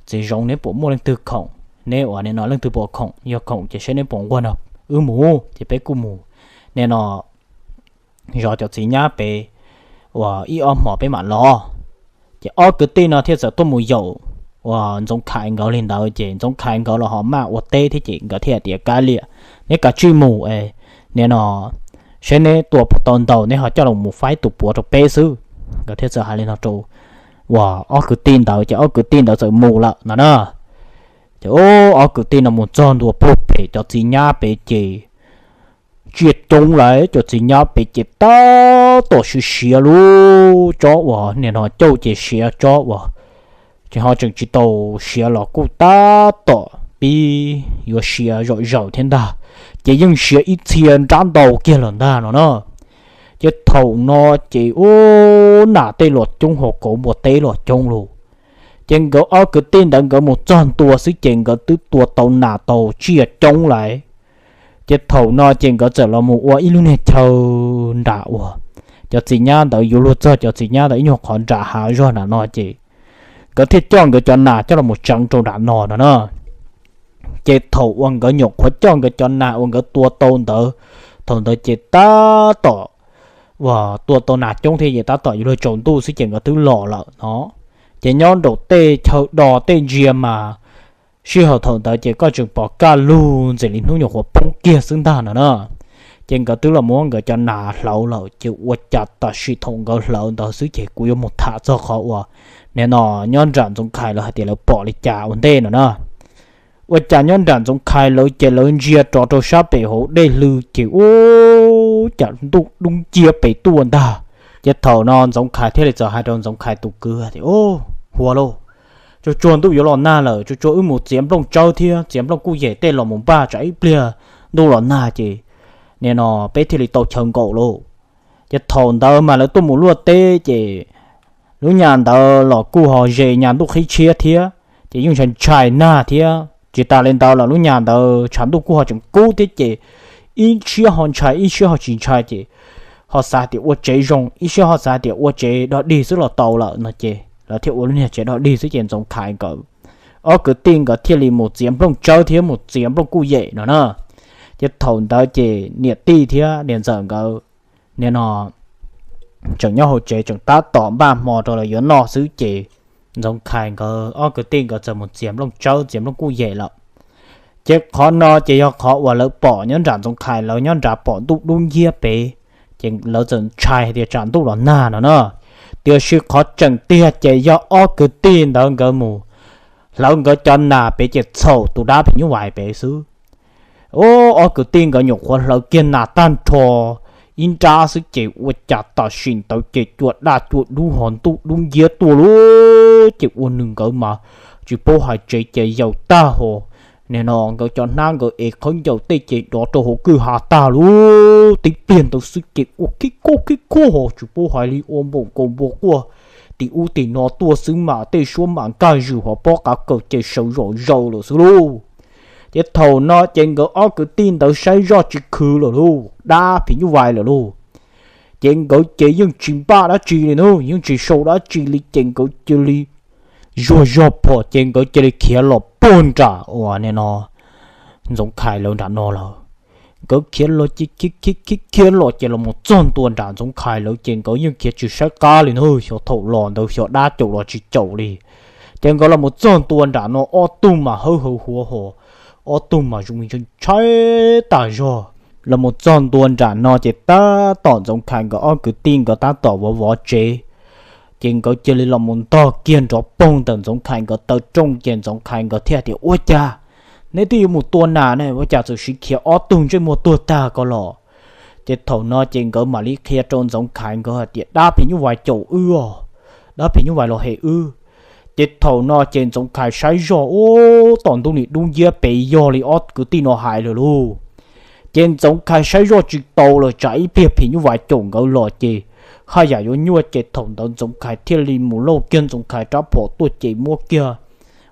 txiv zoov neb puas muaj leej twg khoom, neb uas nim no leej twg puas khoom, yog khoom ces seb neb puas nquag nrog wb mus ces peb kuj mus nim no zov cov txiv nyab pem uas ib ob hmos peb mam los. Ces ob kwv tij no thiaj txawm tuaj mus yaum uas Ntxoov Khais nkawd li ntawd ces Ntxoov Khais nkawd los ho maj ua teb thiab ces nkawd thiaj tias, Kav liam, neb kav tsij mus es nim no seb neb tua puas tau ntau neb ho coj los mus faib tus puav rau peb xwb. Nkawd thiaj txawm hais li no rau uas ob kwv tij ntawd ces ob kwv tij ntawd txawm mus lawm no na. Ces ob kwv tij no mus txog ntua puag pem cov txiv nyab pem ces tsiaj coob lawm, cov txiv nyab pem ces tab tom siav siav lub tsob uas nim no cauj ces siav tsob uas tsis ho tseem tsis tau siav los kuj tab tom pib yuav siav zom zaws thiab ntag, ces yeej siav ib txhia nrab ntau kiag lawm ntag no na. Ces thaum no ces ub, nas tej los coob ho kauv npua teb los coob lauj. Ces nkawd ob kwv tij ntawd nkawd mus txog ntua xwb ces nkawd twb tua tau nas tau tsiaj coob lawm. Ces thaum no ces nkawd txawm los mus ua ib lub niag chaw nram uas cov txiv nyab ntawd yuav luag txog cov txiv nyab ntawd ib nyuag qhov nram hav zog nram no ces nkawd thiaj coj nkawd cov nas coj los mus tseev rau nram no no na. Ces thaum uas nkawd nyuam qhuav coj nkawd cov nas uas nkawd tua tau ntawd, thaum ntawd ces tab tom uas tua tau nas coob thiab ces tab tom yuav luag tsaus ntuj xwb ces nkawd twb los lawm no. Ces nyob nraum tej chaw do tej ntsia mas sij hawm thaum ntawd ces koj tseem pom kaj lug ntxim li hnub nyuam qhuav poob kiag xwb ntag no na. Ces nkawd twb los muab nkawd cov nas hlawv lawm ces ua cas tam sim thaum nkawd hlawv ntawd xwb ces kuv yuav mus tham txog qhov uas nim no nyob nram Ntxoov Khais lawv hais tias lawv pom li cas ua ntej no na. Ua cas nyob nram Ntxoov Khais lawv ces lawv ntsia rov rau sab pem hauv dej hlwb ces ua cas ntuj dub nciab pem tuaj ntag. Ces thaum no Ntxoov Khais thiaj li txawm hais rau Ntxoov Khais tus kwv tias, Hua lauj, tsuag tsuag ntuj yuav los nag lawm, tsuag tsuag wb mus txiav nplooj tsawb thiab txiav nplooj kuj yem tej los mus npaj tsam ib pliag ntuj los nag ces nim no peb thiaj li tau chaw nkaum lauj. Ces thaum ntawd mas lawv tuaj mus luaj teb ces lub nyas ntawd los kuj ho ze nyas ntuj qhib tshiab thiab ces yeej ntshai ntshai nag thiab. Tsis tas li ntawd los lub nyas ntawd tshav ntuj kuj ho tseem kub thiab ces ib siab ho ntshai ib siab ho tsis ntshai ces ho xav tias ua tsev zoo, ib siab ho xav tias ua tsev dog dig xwb los tau lawm no ces lawv thiaj ua lub niag tsev dog dig xwb ces Ntxoov Khais nkawd ob kwv tij nkawd thiaj li mus txiav nplooj tsawb thiab mus txiav nplooj kuj yem no na. Ces thaum ntawd ces niam tij thiab niam ntxawm nkawd nim no tseem nyob hauv tsev tseem tab tom npaj hmo rau lawv yuav noj xwb ces Ntxoov Khais nkawd ob kwv tij nkawd txawm mus txiav nplooj tsawb txiav nplooj kuj yem lawm. Ces qhov no ces yog qhov uas lawv pom nyob nram Ntxoov Khais lawv nyob nrad pom ntuj dub nciab pem, ces lawv txawm ntshai hais tias tsam ntuj los nag no na. Tiam sis qhov tseem tiag ces yog ob kwv tij ntawd nkawd mus hlawv nkawd cov nas pem ces txhaum tus dab phim nyuj vais pem xwb. Ub, ob kwv tij nkawd nyuam qhuav hlawv kiag nas tag nrho ib nrab xwb ces ua cas tam sim ntawd ces cua daj cua dub ho ntuj dub nciab tuaj lub ces ua rau nkawd mas tsis paub hais tsev ces yaws tag ho. Nim no nkawd cov hnab nkawd ev qhawb ncaws tej ces dov rau hauv kwj ha tag lub tib pliag ntawd xwb ces ua khib khuj khib khuj ho tsis paub hais li ua npaum nkaus npua quaj tim ub tim no tuaj xwb mas tej suab mas nkaj zws ho pob qav kaws ces sawv zom zaws lawm xwb lauj. Ces thaum no ces nkawd ob kwv tij ntawd saib zoj tsis khwv lawm lauj, dab phim nyuj vais lawm lauj. Ces nkawd ces yeej tsis npaj dab tsi li na, yeej tsis sau dab tsi li ces nkawd cia li zuag zog phom ces nkawd cia li khiav los puag nram uas nim no Ntxoov Khais lawv nram no lawm. Nkawd khiav los ces khiav khiav khiav los ces los mus txog ntua nram Ntxoov Khais lawv ces nkawd yeej khiav tsis saib qab li na, xyov thaum los ntawd xyov dab caum los tsis caum li. Ces nkawd los mus txog ntua nram no ob tug mas hawb hawv huav ho, ob tug mas zoo li ntshai tas zog. Los mus txog ntua nram no ces tab tom Ntxoov Khais nkawd ob kwv tij nkawd tab tom vov vov tsev, ces nkawd cia li los mus ntog kiag nrov poog ntawm Ntxoov Khais nkawd taw rooj ces Ntxoov Khais nkawd thiaj tias, Ua cas neb twb yuav mus tua nas ne, ua cas txawm siv khiav ob tug ntsej muag tuag tag ko los? Ces thaum no ces nkawd mam li qhia rau Ntxoov Khais nkawd hais tias, Dab phim nyuj vais caum wb os, dab phim nyuj vais los hem wb. Ces thaum no ces Ntxoov Khais saib zoj ub tom ntuj nim dub nciab pem yog li ob kwv tij no hais lawm lauj. Ces Ntxoov Khais saib zoj tsis tau lawm tsam ib pliag phim nyuj vais caum nkawd los ces haj yam yuav nyuaj ces thaum ntawd Ntxoov Khais thiaj li mus lauj kiag Ntxoov Khais rab phom tuaj ces muab kiag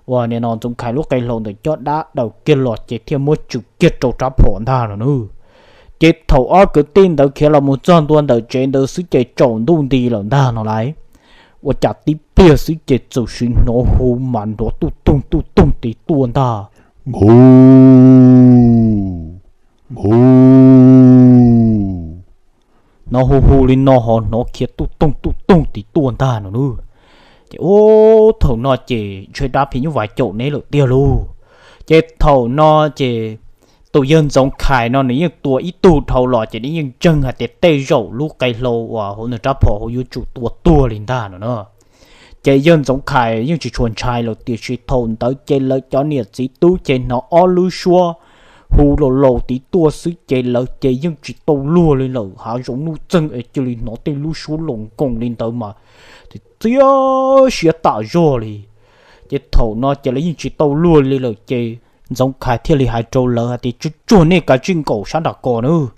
uas nim no Ntxoov Khais lub qe hlau ntawm cov dab daws kiag los ces thiaj muab tswm kiag rau rab phom ntag no nawb. Ces thaum ob kwv tij ntawd khiav los mus txog ntua ntawm tsev ntawd xwb ces tsaus ntuj nti lawm ntag no lauj. Ua cas tib pliag xwb ces txawm sim hnov hu mas nrov tuj toog tuj toog tim tuaj ntag. Nku, nku, hnov hu hu li no ho hnov khiav tuj toog tuj toog tim tuaj ntag no nawb. Ces ub, thaum no ces ntshe dab phim nyuj vais caum neb lawm tiag lauj. Ces thaum no ces tus yawg Ntxoov Khais no nws yeej tua ib tug dhau los ces nws yeej ntseeg hais tias tej zaum lub qe hlau uas hauv nws rab phom hauv yuav tsum tua tuag li ntag no na. Ces yawg Ntxoov Khais yeej tsis tshua ntshai lawm tiam sis thaum ntawd ces lawv cov niam txiv tub ces hnov ob lub suab hu laus laus tid tuaj xwb ces lawv ces yeej tsis tau luag li lawm, hav zoov nuj txeeg es cia li hnov tej lub suab laus nkoos li ntawd mas txiav siab tas zog li. Ces thaum no ces lawv yeej tsis tau luag li lawm ces Ntxoov Khais thiaj li hais rau lawv hais tias, Tsuag tsuag nej kav tsij nkaum sab nram ko nawb.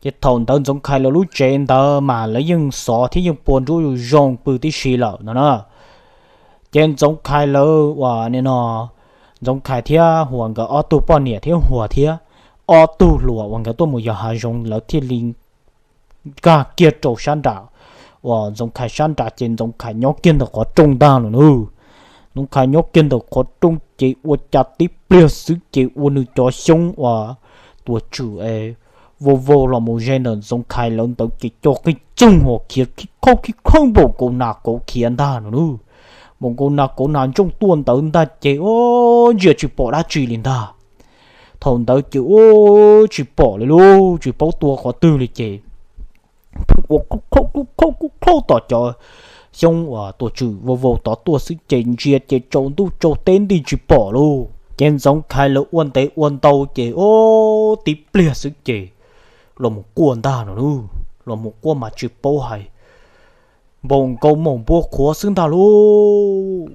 Ces thaum ntawd Ntxoov Khais lawv lub tsev ntawd mas lawv yeej xov thiab yeej pua nruab zoo pw tib si lawm no na. Ces Ntxoov Khais lawv uas nim no, Ntxoov Khais thiab Huas nkawd ob tug poj niam thiab Huas thiab ob tug hluas uas nkawd tuaj mus yos hav zoov lawv thiaj li nkag kiag rau sab nram uas Ntxoov Khais sab nrad ces Ntxoov Khais nyob kiag ntawm qhov rooj ntag no nawb. Ntxoov Khais nyob kiag ntawm qhov rooj ces ua cas tib pliag xwb ces ua nws cov xyoob uas tuam tswm es vau vau los mus ze ntawm Ntxoov Khais lawv ntawd ces co qij txoog ho khiav khib khaub khib khaub npaum nkaus nas kauv khiav ntag no nawb. Npaum nkaus nas kauv nas ntsooj tuaj ntawd ntag ces ub, ntsia tsis pom dab tsi li ntag. Thaum ntawd ces ub, tsis pom li lauj, tsis paub tua qhov twg li ces pheej ua kub khaub kub khaub kub khaub tom cov xyoob uas tuam tswm vau vau tod tuaj xwb ces ntsia ces tsaus ntuj tsaus teb nti tsis pom lauj. Ces Ntxoov Khais lawv ua ntev ua ntau ces ub, tib pliag xwb ces los mus quaj ntag no nawb. Los mus quaj mas tsis paub hais, npaum nkaus maum npua qhuav xwb ntag lauj.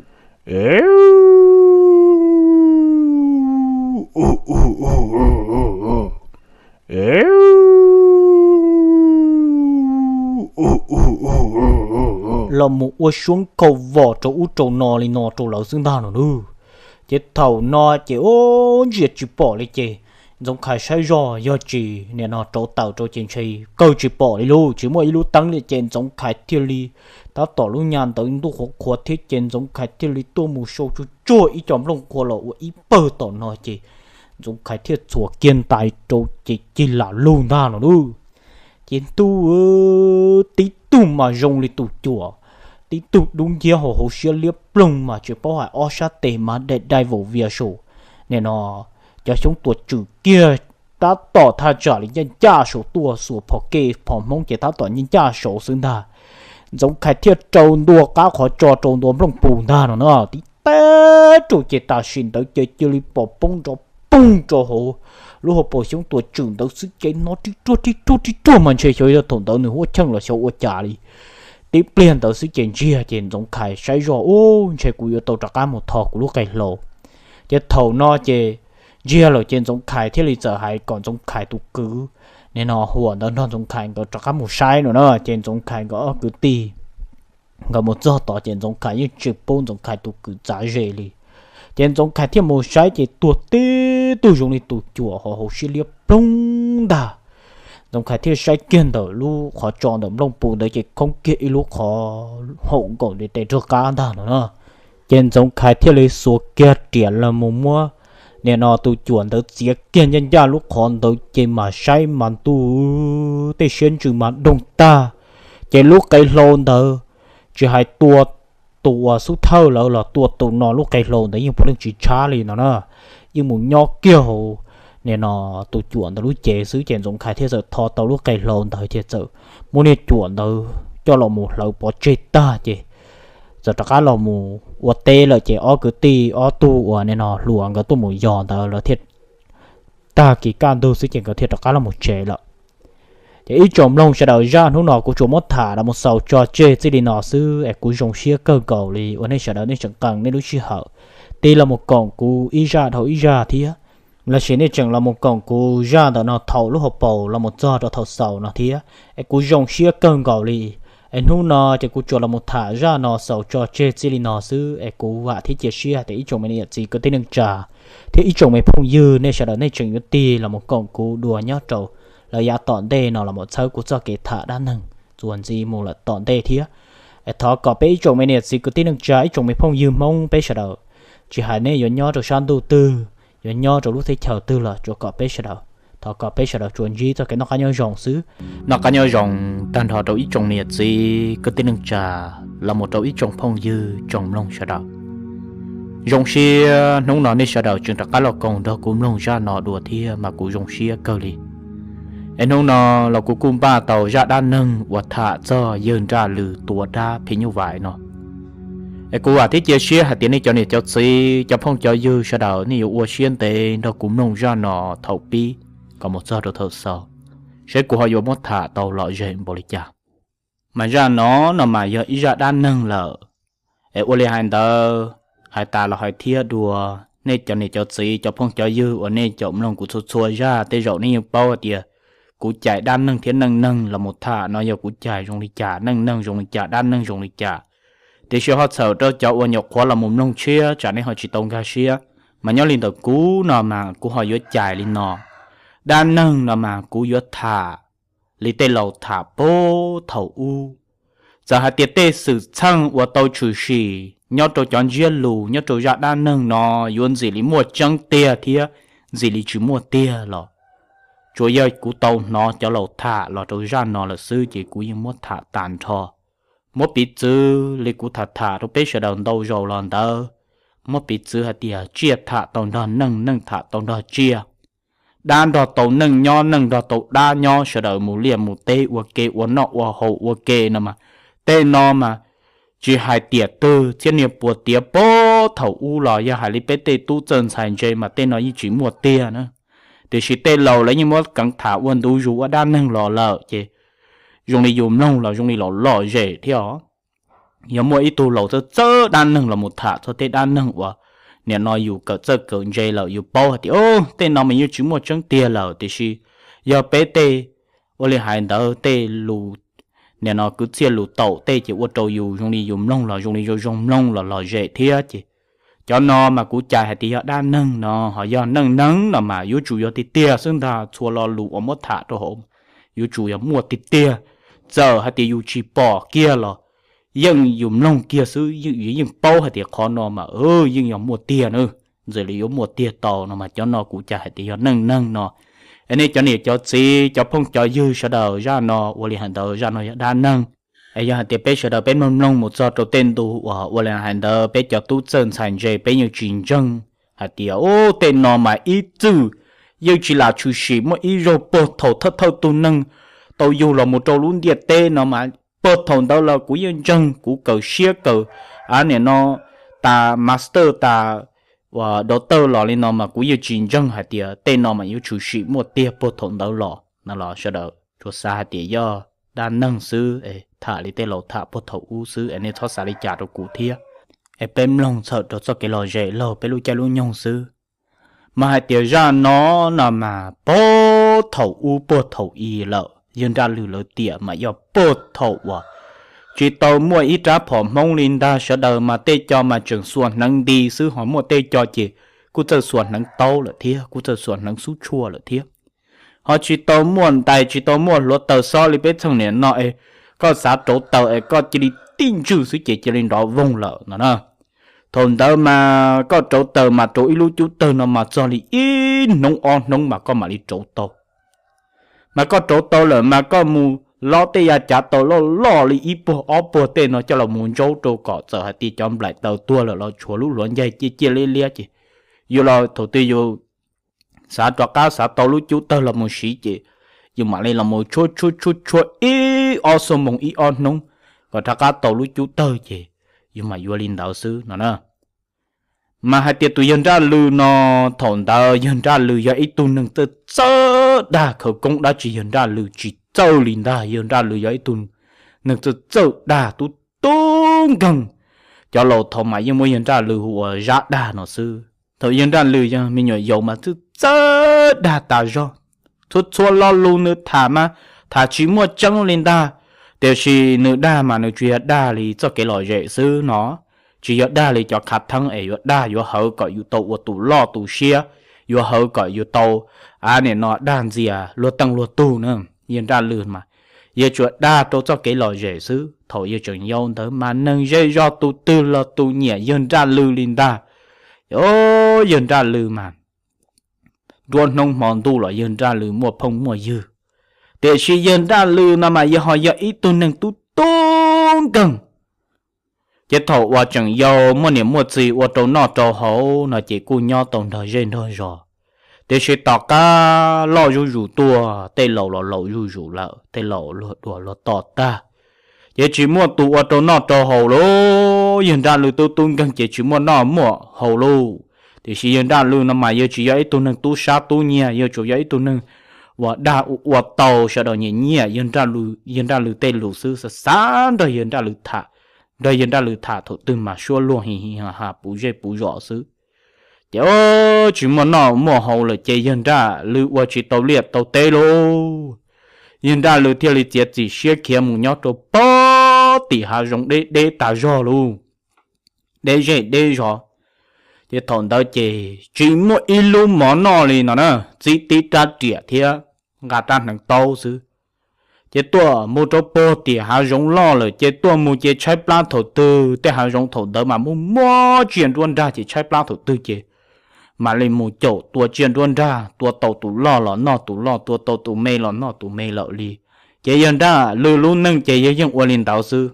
Los mus ua suab nkhaus vos rau ub rau no li no rau lawv xwb ntag no nawb. Ces thaum no ces ub, ntsia tsis pom li ces Ntxoov Khais saib zoj yog tsis nim no rauv taws rau ces ntshe kawg tsis pom li lauj, tsis muaj ib lub teeb li ces Ntxoov Khais thiaj li tab tom lub nyab ntawd ntuj qhuav qhuav thiab ces Ntxoov Khais thiaj li tuaj mus sau tsuag tsuag ib co nplooj qhuav los ua ib pawg tom no ces Ntxoov Khais thiaj txhuam kiag ntais rau ces cig lam lug ntag no nawb. Ces ntuj, tib tug mas zoo li tus cuam, tib tug dub nciab hauv hauv siab liab ploog mas tsis paub hais ob sab tes mas dai dai vaum vias saum. Nim no cov xyoob tuam tswm kiag tab tom thaj tsam li ncaj ncaj saud tuaj, xuas phom ke phom hmoob ces tab tom ncaj ncaj saud xwb ntag. Ntxoov Khais thiaj rau ntua qab qhov tso rau ntua nplooj pus ntag no na, tib teb rau ces tam sim ntawd ces cia li pom poob nrov poog rau hauv lub hauv paus xyoob tua tswm ntawd xwb ces hnov ri ruag ri ruag ri ruag mas ntshe xyov yog thaum ntawd nws huab cheej los xyov ua cas li. Tib pliag ntawd xwb ces ntsiag ces Ntxoov Khais saib zoj, ub, ntshe kuv yuav tau rov qab mus tho kuv lub qe hlau. Ces thaum no ces ntsiag lawm ces Ntxoov Khais thiaj li txawm hais kom Ntxoov Khais tus kwv, nim no Huam ntawd nrog Ntxoov Khais nkawd rov qab mus saib no na. Ces Ntxoov Khais nkawd ob kwv tij nkawd mus txog tod ces Ntxoov Khais yeej tsis pub Ntxoov Khais tus kwv txav ze li. Ces Ntxoov Khais thiaj mus saib ces tuag tib tug zoo li tus cuam ho hauv siab liab ploog ntag. Ntxoov Khais thiaj saib kiag ntawm lub qhov tso ntawm nplooj pus ntawd ces khoob kiag ib lub qhov haum nkaus li tes rog qab ntag no na. Ces Ntxoov Khais thiaj li xuas kiag riam los mus muab nim no tus cuam ntawd txiav kiag ncaj ncaj lub qhov ntawd ces mas saib mas ntuj, tej siab ntsws mas doog tag. Ces lub qe hlau ntawd tsis hais tua tus uas xub thawj lawm los tua tus no lub qe hlau ntawd yeej puav leej tsis tshab li no na. Yeej mus nyob kiag hauv nim no tus cuam ntawd lub cev xwb ces Ntxoov Khais thiaj txawm tho tau lub qe hlau ntawd ces txawm muab niag cuam ntawd coj los mus hlawv pov tseg tag ces txawm rov qab los mus ua teb lawm ces ob kwv tij ob tug uas nim no hluas nkawd tuaj mus yos ntawd lawv thiaj tag kis kaj ntug xwb ces nkawd thiaj rov qab los mus tsev lawm. Ces ib tsoom mloog sawv daws, zaj hnub no kuv tsuas muab tham los mus xaus tso tseg txij li no xwb es kuv zoo siab kawg nkaus li uas nej sawv daws nej tseem qee nej lub sij hawm tig los mus koom kuv ib zaj dhau ib zaj thiab, los sis nej tseem los mus koom kuv zaj ntawm no thaum lub hauv paus los mus txog rau thaum xaus no thiab es kuv zoo siab kawg nkaus li. Es hnub no ces kuv tsuas los mus tham zaj no xaus tso tseg txij li no xwb es kuv vam thiab cia siab hais tias ib tsoom me niam txiv kwv tij neej tsa thiab ib tsoom me phooj ywg nej sawv daws nej tseem yuav tig los mus koom kuv dua nyob rau lawv yav tom ntej no los mus txhawb kuv txoj kev tham dab neeg txuas ntxiv mus lawm tom ntej thiab. Es thov kom peb ib tsoom me niam txiv kwv tij neej tsa ib tsoom me phooj ywg Hmoob peb sawv daws, tsis hais nej yuav nyob rau sab ntuj twg, yuav nyob rau lub teb chaws twg los tsuas kom peb sawv daws, thov kom peb sawv daws tsuas ntsib txoj kev noj qab nyob zoo xwb. Noj qab nyob zoo tag nrho rau ib tsoom niam txiv kwv tij neej tsa los mus rau ib tsoom phooj ywg tsoom mloog sawv daws. Zoo siab hnub no nej sawv daws tseem rov qab los koom nrog kuv mloog zaj no dua thiab mas kuv zoo siab kawg li. Es hnub no los kuv kuj npaj tau zaj dab neeg uas tham txog yawg Nraj Lwm tua dab phim nyuj vais no. Es kuv vam thiab cia siab hais tias nej cov niam cov txiv cov phooj cov ywg sawv daws nej yuav ua siab ntev nrog kuv mloog zaj no thaum pib kom mus txog rau thaum xaus, seb kuv ho yuav muab tham tau lom zem npaum li cas. Mas zaj no no mas yog ib zaj dab neeg lawm. Es ua li hais ntawd, hais tas los hais thiab dua, nej cov niam cov txiv cov phooj cov ywg uas nej caum mloog kuv txhua txhua zaj tej zaum nej yeej paub hais tias kuv cais dab neeg thiab neej neeg los mus tham no yog kuv cais zoo li cas, neej neeg zoo li cas, dab neeg zoo li cas. Tiam sis ho txhawm rau cov uas nyuam qhuav los mus mloog tshiab tsam nej ho tsis tau nkag siab, mas nyob li ntawm kuv no mas kuv ho yuav cais li no. Dab neeg no mas kuv yuav tham li tej laus tham puag thaum ub. Txawm hais tias tej xwm txheej uas tau tshwm sim nyob rau cov ntsiab lus nyob rau zaj dab neeg no yuav ntxim li muaj tseeb tiag thiab ntxim li tsis muaj tiag los, tsuas yog kuv tau hnov cov laus tham los rau zaj no lawm xwb ces kuv yeej muab tham tas nrho. Muab piv txwv li kuv tham tham rau peb sawv daws ntau zaus los ntawd, muab piv txwv hais tias tsiaj tham tau nrog neej, neej tham tau nrog tsiaj, dab nrog tau neej nyob, neej nrog tau dab nyob, sawv daws mus liaj mus teb ua ke, ua noj ua haus ua ke no mas, tej no mas tsis hais tiam twg txhiab niag puas tiav puag thaum ub los yog hais li peb tej tub txawj ntxhais ntse mas tej no yeej tsis muaj tiag na. Tiam sis tej laus lawv yeej muab keev tham ua ntu zus ua dab neeg los lawm ces zoo li yus mloog los zoo li los lom zem thiab os. Yog muaj ib tug laus txawj txawj dab neeg los mus tham txog tej dab neeg uas nim no yus kawm txawj kawm ntse lawm yus paub hais tias tej no mas yeej tsis muaj tseeb tiag lawm, tiam sis yog peb tej, ua li hais ntawd, tej lus nim no kwv txhiaj lus taum tej ces ua rau yus zoo li yus mloog los zoo li zoo zoo mloog los lom zem thiab ces cov no mas kuv cais hais tias yog dab neeg no, ho yog neej neeg no mas yuav tsum yog tiag tiag xwb ntag, txhua lo lus uas muab tham rau hauv yuav tsum yog muaj tiag tiag. Txawm hais tias yus tsis pom kiag los yeej yus mloog kiag xwb yus yeej paub hais tias qhov no mas yeej yog muaj tiag na, ntxim li yuav muaj tiag tau no mas cov no kuv cais hais tias yog neej neeg no. Es nej cov niam cov txiv cov phooj cov ywg sawv daws, zaj no ua li hais ntawd zaj no yog dab neeg. Es yog hais tias peb sawv daws peb mloog mloog mus txog rau tej ntu uas ua li hais ntawd peb cov tub txawj ntxhais ntse peb yeej tsis ntseeg hais tias ub tej no mas ib txwm yeej tsis lam tshwm sim, muaj ib zaug puag thaum thawj thawj tug neeg tau yug los mus rau lub ntiaj teb no mas puag thaum ntawd los kuv yeej ntseeg, kuv kawm siab kawm, a nim no tas master tas uas doctor los li no mas kuv yeej tsis ntseeg hais tias tej no mas yuav tshwm sim muaj tiag puag thaum ntawd los no los sawv daws tsuas xav hais tias yog dab neeg xwb es tham li tej laus tham puag thaum ub xwb es nej txhob xav li cas rau kuv thiab. Es peb mloog txhawm rau txoj kev lom zem laug peb lub caij lub nyoog xwb. Mas hais tias zaj no no mas puag thaum ub puag thaum i lawm, yawg Nraj Lwm lawv tiam mas yog puag thaum uas tsis tau muaj ib rab phom Hmoob li ntag, sawv daws mas tej co mas tseem xuas hneev nti xwb, ho muaj tej co ces kuj txawj xuas hneev taub lawm thiab, kuj txawj xuas hneev xub tshuaj lawm thiab. Ho tsis tau muaj ntais, tsis tau muaj hluav taws xob li peb txheej niam no es koj xav rauv taws es koj cia li tib ntswj xwb ces cia li nrov voog lawm no na. Thaum ntawd mas koj rauv taws mas rauv ib lub cub tawg no mas txog li ib hnub ob hnub mas koj mam li rauv tau. Mas koj rauv tau lawm mas koj mus lob tej yav cav taus loj loj li ib puag ob puag tej no coj los mus ntsaub rau kom txawm hais tias cov nplaim taws tuag lawm los tshuav lub hluav ncaig ciaj ciaj liab liab ces yus los thaum twg yus xav rov qab xav tau lub cub tawg los mus siv ces yus mam li los mus tshuab tshuab tshuab tshuab ib ob xuab moos ib ob hnub kom rov qab tau lub cub tawg ces yus mam yuav li ntawd xwb no na. Mas hais tias tus yawg Nraj Lwm no, thaum ntawd yawg Nraj Lwm yog ib tug neeg txawj txawj dag, khawv koob dab tsi yawg Nraj Lwm tsis txawj li ntag. Yawg Nraj Lwm yog ib tug neeg txawj txawj dag tub tub nkeeg. Cov laus thaum mas yeej muab yawg Nraj Lwm hu ua Zab Dag no xwb. Thaum yawg Nraj Lwm yog me nyuam yaus mas txawj txawj dag tas zog. Txhua txhua lo lus nws tham mas tham tsis muaj tseeb li ntag, tiam sis nws dag mas nws tsuas yog dag li txoj kev lom zem xwb no, tsis yog dag li cov khav theeb es yuav dag yuav hawv kom yus tau ua tus loj tus siab, yuav hawv kom yus tau, a, nim no dag ntxias luag teej luag tug na. Yawg Nraj Lwm mas yawg tsuas dag rau txoj kev lom zem xwb. Thaum yawg tseem yau ntawd mas neeg zej zog tus twg los tus nyiam yawg Nraj Lwm li ntag. Yawg Nraj Lwm mas nruab hnub hmo ntuj los yawg Nraj Lwm muaj phooj muaj ywg, tiam sis yawg Nraj Lwm no mas yawg ho yog ib tug neeg tub tub nkeeg. Ces thaum uas tseem yau muaj niam muaj txiv ua rau noj rau haus no ces kuj nyob tau nrog zej nrog zos, tiam sis tom qab loj zuj zus tuaj tej laus los laus zuj zus lawm, tej laus luag dua luag to tag, ces tsis muaj tus ua rau noj rau haus lauj. Yawg Nraj Lwm tub tub nkeeg ces tsis muaj noj muaj haus lauj. Tiam sis yawg Nraj Lwm no mas yawg tsis yog ib tug neeg tub sab tub nyiag, yawg tsuas yog ib tug neeg uas dag ua ua tau sawv daws nyiam nyiam yawg Nraj Lwm tej lus xwb, xav xav nrog yawg Nraj Lwm tham, nrog yawg Nraj Lwm tham thaum twg mas suab luag hi hi ha ha puv zej puv zos xwb. Ces tsis muaj noj muaj haus lawm ces yawg Nraj Lwm ua tsis tau liaj tau teb lauj. Yawg Nraj Lwm thiaj li txiav txim siab khiav mus nyob rau pem tim hav zoov deb deb tas zog lauj, deb zej deb zos. Ces thaum ntawd ces tsis muaj ib lub mov noj li no na, txib tib rab riam thiab nqa rab hneev taub xwb. Ces tuaj mus rau pem tim hav zoov loj lawm ces tuaj mus ces tshaib plab thaum twg, tej hav zoov thaum ntawd mas muaj muaj tsiaj nruab nrag ces tshaib plab thaum twg ces mam li mus caum tua tsiaj nruab nrag, tua tau tus loj los noj tus loj, tua tau tus me los noj tus me lawm li. Ces yawg Nraj Lwm lub neej ces yawg yeej ua li ntawd xwb.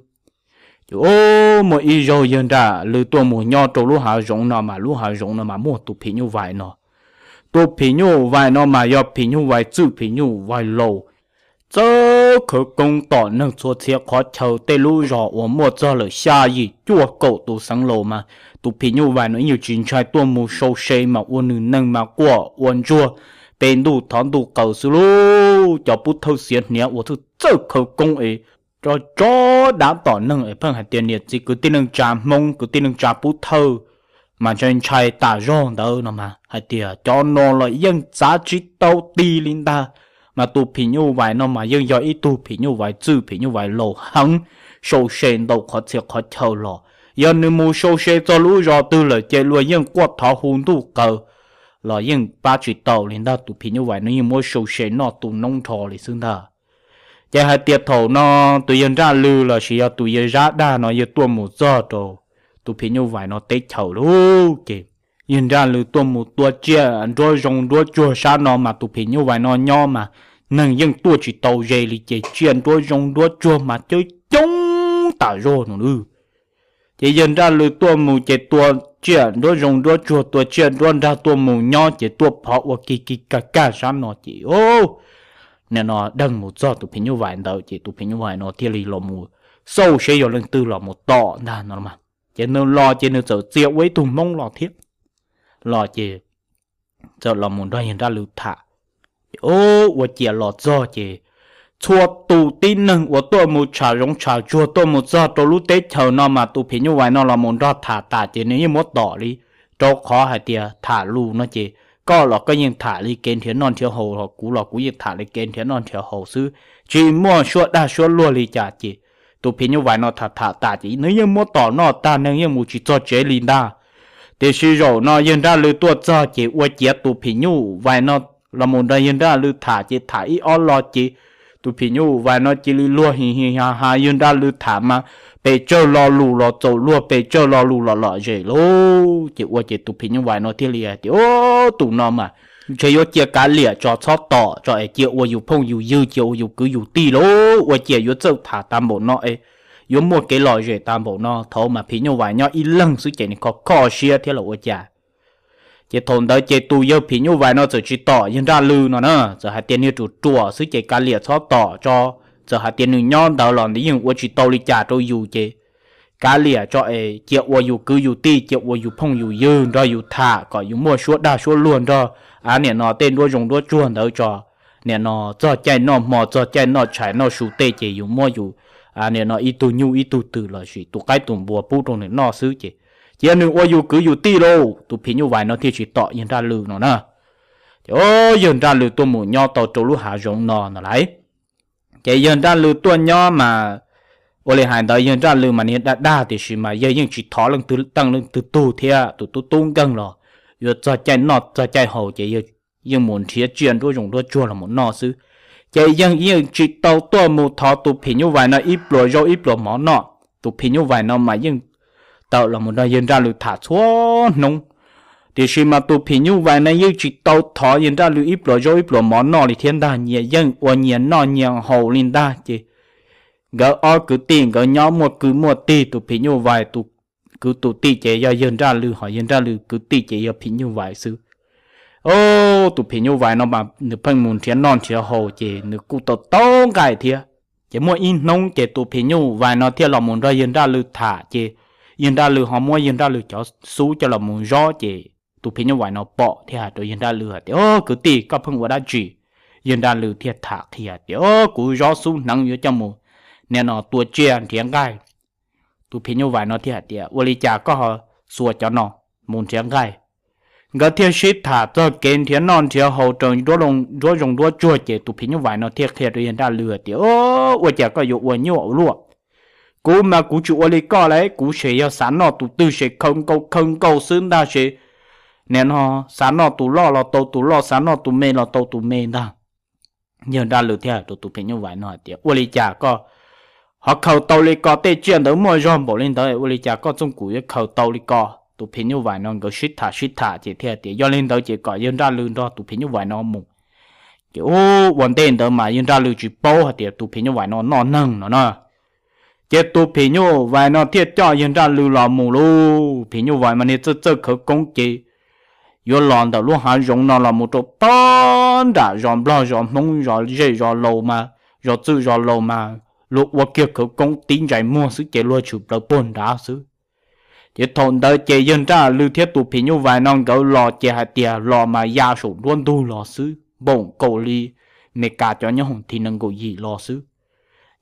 Ces muaj ib zaug yawg Nraj Lwm tuaj mus nyob rau lub hav zoov no mas lub hav zoov no mas muaj tus phim nyuj vais no. Tus phim nyuj vais no mas yog phim nyuj vais txwj phim nyuj vais laus, txawj khawv koob tom neeg txhua txhia qhov chaw, tej lub zos uas muaj txog lawm xya yim cuaj kaum tus xeev laus mas tus phim nyuj vais no ib nyuag tsis ntshai tuaj mus sau se mas ua nws neeg mas quaj ua ntsuag pe ntuj thov ntuj qaws xwb lauj. Cov pub thawj xiav hniav uas txawj txawj khawv koob es tso tso dav tom neeg es pheej hais tias niam txiv kwv tij neej tsa Hmoob kwv tij neej tsa pub thawj mas ntshai ntshai tas zog ntawd no mas hais tias cov no los yeej txav tsis tau ti li ntag. Mas tus phim nyuj vais no mas yeej yog ib tug phim nyuj vais txwj phim nyuj vais laus heev, sau se ntau qhov txhia qhov chaw los yog nws mus sau se txog lub zos twg lawm ces luag yeej quaj thov hu ntuj qaws los yeej pab tsis tau li ntag. Tus phim nyuj vais no yeej muab sau se noj tu noob nrho li xwb ntag. Ces hais tias thaum no tus yawg Nraj Lwm lossis yog tus yawg Zab Dag no yawg tuaj mus txog rau tus phim nyuj vais no teb chaws lauj ces yawg Nraj Lwm tuaj mus tua tsiaj nruab zoo nruab tsuag sab no mas tus phim nyuj vais no nyob mas neeg yeej tuaj tsis tau ze li ces tsiaj nruab zoo nruab tsuag mas coob coob tas zog no lauj. Ces yawg Nraj Lwm tuaj mus ces tua tsiaj nruab zoo nruab tsuag tua tsiaj nruab nrag tuaj mus nyob ces tuaj phov ua kig kig kag kag sab no ces nim no deeg mus txog tus phim nyuj vais ntawd ces tus phim nyuj vais no thiaj li los mus xauj seb yog leej twg los mus tom ntag no mas. Ces nws los ces nws txawm txia ua ib tug Hmoob los thiab. Los ces txawm los mus nrog yawg Nraj Lwm tham. Ua ciav los txog ces txhua tus tib neeg uas tuaj mus tsham zoov tsham tsuag tuaj mus txog rau lub teb chaws no mas tus phim nyuj vais no los mus nrog tham tas ces nws yeej muab tom li, rau qhov hais tias tham lus no ces koj los koj yeej tham li kev nrhiav noj nrhiav haus, ho kuv los kuv yeej tham li kev nrhiav noj nrhiav haus xwb, tsis muaj suab dag suab luag li cas ces tus phim nyuj vais no tham tham tas ces nws yeej muab tom noj tag, neeg yeej mus tsis txog tsev li ntag. Tiam sis zaum no yawg Nraj Lwm tuaj txog ces ua ciav tus phim nyuj vais no los mus nrog yawg Nraj Lwm tham ces tham ib ob lo ces tus phim nyuj vais no cia li luag hi hi ha ha, yawg Nraj Lwm tham mas pes tsawg lo lus los txaus luag, pes tsawg lo lus los lom zem lauj. Ces ua ces tus phim nyuj vais no thiaj li hais tias, Ub, tus no mas ntshe yuav cia kav liam tso, txhob tom tso es cia ua yus phooj yus ywg, cia ua yus kwv yus tij lauj. Ua ciav yuav txawj tham tag npaum no es yuav muaj kev lom zem tag npaum no. Thaum mas phim nyuj vais nyob ib leeg xwb ces nws kho kho siab thiab los ua cas. Ces thaum ntawd ces tus yawg phim nyuj vais no txawm tsis tom yawg Nraj Lwm no na, txawm hais tias niag ruam ruam xwb ces kav liam txhob tom tso, txawm hais tias nws nyob ntawd los nws yeej ua tsis tau li cas rau yus ces kav liam tso es cia ua yus kwv yus tij, cia ua yus phooj yus ywg, nrog yus tham kom yus muaj suab dag suab luag, nrog a nim no tej nruab zoov nruab tsuag ntawd tso, nim no txog caij noj hmo txog caij noj tshais noj su tej ces yus muab yus nim no ib tug nyuj ib tug twm lossis tus qaib tus npua pub rau nws noj xwb ces cia nws ua yus kwv yus tij lauj. Tus phim nyuj vais no thiaj tsis tom yawg Nraj Lwm no na. Ces yawg Nraj Lwm tuaj mus nyob tau rau lub hav zoov no no lauj. Ces yawg Nraj Lwm tuaj nyob mas ua li hais ntawd yawg Nraj Lwm mas niag dag dag tiam sis mas yawg yeej tsis thov leej twg teej leej twg tug thiab, tus tub tub nkeeg los yuav txog caij noj txog caij haus ces yawg yeej mus nrhiav tsiaj nruab zoov nruab tsuag los mus noj xwb. Ces yawg yeej tsis tau tuaj mus thov tus phim nyuj vais no ib pluas zaub ib pluas mov noj. Tus phim nyuj vais no mas yeej tawm los mus nrog yawg Nraj Lwm tham txhua hnub, tiam sis mas tus phim nyuj vais no yeej tsis tau thov yawg Nraj Lwm ib pluas zaub ib pluas mov noj li thiab ntag, nyias yeej ua nyias noj nyias haus li ntag. Ces nkawd ob kwv tij nkawd nyob muaj kwv muaj tij, tus phim nyuj vais tus kwv tus tij ces yog yawg Nraj Lwm, ho yawg Nraj Lwm kwv tij ces yog phim nyuj vais xwb. Tus phim nyuj vais no mas nws pheej mus nrhiav noj nrhiav haus ces nws kuj tau tau nqaij thiab. Ces muaj ib hnub ces tus phim nyuj vais no thiaj los mus nrog yawg Nraj Lwm tham ces yawg Nraj Lwm ho muab yawg Nraj Lwm cov xub coj los mus zob ces tus phim nyuj vais no pom thiaj hais rau yawg Nraj Lwm hais tias, Kwv tij, koj pheej ua dab tsi? Yawg Nraj Lwm thiaj tham qhia tias, Kuv zob xub hneev yuav coj mus nim no tua tsiaj nrhiav nqaij. Tus phim nyuj vais no thiaj hais tias, Ua li cas koj ho xuas cov no mus nrhiav nqaij? Nkawd thiaj sib tham txog kev nrhiav noj nrhiav haus rau nruab zoov nruab tsuag ces tus phim nyuj vais no thiaj qhia rau yawg Nraj Lwm tias, Ua cas koj yuav ua nyuaj ua luaj? Kuv mas kuv tsis ua li koj li, kuv ces yog xav noj tus twg ces khaws nkaus khaws nkaus xwb ntag ces nim no xav noj tus loj los tau tus loj, xav noj tus me los tau tus me ntag. Yawg Nraj Lwm thiaj hais rau tus phim nyuj vais no hais tias, Ua li cas koj ho khaws tau li ko? Tej tsiaj ntawd muaj zog npaum li ntawd, ua li cas koj txooj kuv yuav khaws tau li ko? Tus phim nyuj vais no nkawd sib tham sib tham ces thiaj tias, Yog li ntawd ces kom yawg Nraj Lwm nrog tus phim nyuj vais no mus. Ces ua ntej ntawd mas yawg Nraj Lwm tsis paub hais tias tus phim nyuj vais no noj neeg no na. Ces tus phim nyuj vais no thiaj coj yawg Nraj Lwm los mus lauj. Phim nyuj vais mas niag txawj txawj khawv koob ces yuav los ntawm lub hav zoov no los mus rau pag nram zos Nplog zos Hmoob zos zej zos laus mas, zos txwj zos laus mas luag ua kiag khawv koob tib ntsais muag xwb ces luag tshwm plaws puag nrad xwb. Ces thaum ntawd ces yawg Nraj Lwm thiab tus phim nyuj vais no nkawd los ces hais tias los mas ya saum nruab ntug los xwb, npaum nkaus li Meskas cov nyob hoom thib nees nkaum yim los xwb.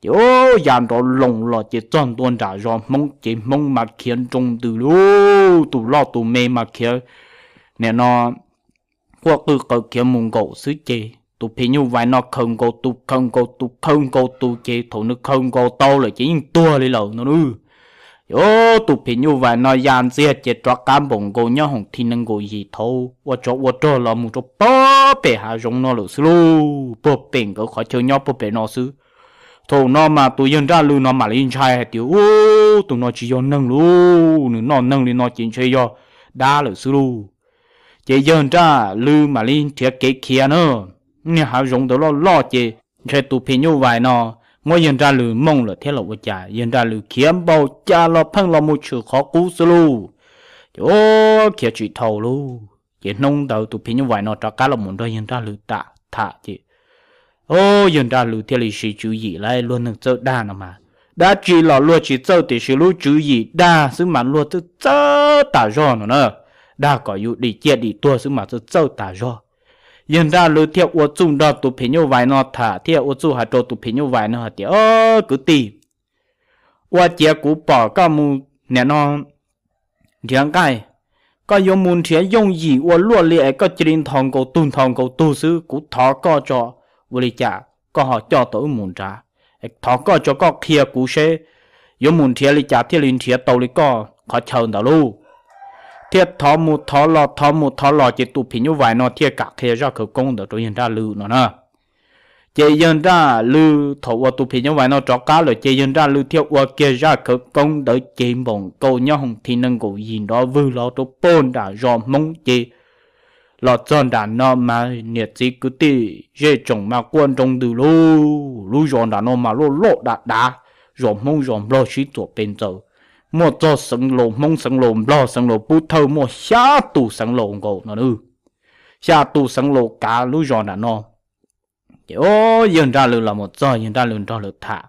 Ces ya nrov loos los ces txog ntua nram zos Hmoob ces Hmoob mas khiav nroo ntws lauj, tus loj tus me mas khiav nim no quaj qw qaws khiav mus nkaum xwb ces tus phim nyuj vais no khaws nkaus tus khaws nkaus tus khaws nkaus tus ces thaum nws khaws nkaus tau lawm ces yeej tuag li lawm no. Ces tus phim nyuj vais no ya ntxiag ces rov qab npaum nkaus nyob hoom thib nees nkaum yim thaum ua tsov ua rog los mus rau puag pem hav zoov no lawm xwb lauj, puag pem nkawd qhov chaw nyob puag pem no xwb. Thaum no mas tus yawg Nraj Lwm no mam li ntshai hais tias, Ub, tus no tsis yog neeg lauj, nws noj neeg li no ces ntshe yog dab lawm xwb lauj. Ces yawg Nraj Lwm mam li nrhiav kev khiav na. Niag hav zoov ntawd loj loj ces ntshe tus phim nyuj vais no muab yawg Nraj Lwm mooj lawm thiab los ua cas, yawg Nraj Lwm khiav npaum cas los pheej los mus tshwm qhov qub xwb lauj. Ces ub, khiav tsis dhau lauj. Ces hnub ntawd tus phim nyuj vais no rov qab los mus nrog yawg Nraj Lwm tham ces, ub, yawg Nraj Lwm thiaj li siv tswv yim lauj, luag neeg txawj dag no mas Dab tsi los luag tsis txawj tiam sis lub tswv yim dag xwb mas luag txawj txawj tas zog no na. Dag kom yus dim ciaj dim tuag xwb mas txawj txawj tas zog. Yawg Nraj Lwm thiaj ua txuj nrog tus phim nyuj vais no tham thiab ua txuj hais rau tus phim nyuj vais no hais tias, Kwv tij, ua ciav kuv pom koj mus niam no nrhiav nqaij, koj yuav mus nrhiav yooj yim ua luaj li es koj cia li nthos nkaus tug nthos nkaus tug xwb. Kuv thov koj tso, ua li cas koj ho coj tau wb mus nrad? Thov koj tso, koj qhia kuv seb yuav mus nrhiav li cas thiaj li nrhiav tau li koj qhov chaw ntawd lauj. Thiaj thov mus thov los thov mus thov los ces tus phim nyuj vais no thiaj kam qhia zaj khawv koob ntawd rau yawg Nraj Lwm no na. Ces yawg Nraj Lwm thaum uas tus phim nyuj vais no rov qab lawm ces yawg Nraj Lwm thiaj ua kiag zaj khawv koob ntawd cev npaum nkaus nyob hoom thi nees nkaum yim nrov vwg los rau pag nram zos Hmoob ces los txog nram no mas niam txiv kwv tij zej tsoom mas quaj nroo ntws lauj. Lub zos nram no mas loj loj dav dav, zos Hmoob zos Nplog sib txuam pes ntxaws, muaj txog xeev laus Hmoob xeev laus Nplog xeev laus Pub Thawj, muaj xya tus xeev laus nkaus no, xya tus xeev laus kav lub zos nram no. Ces yawg Nraj Lwm los mus txog yawg Nraj Lwm nrog lawv tham.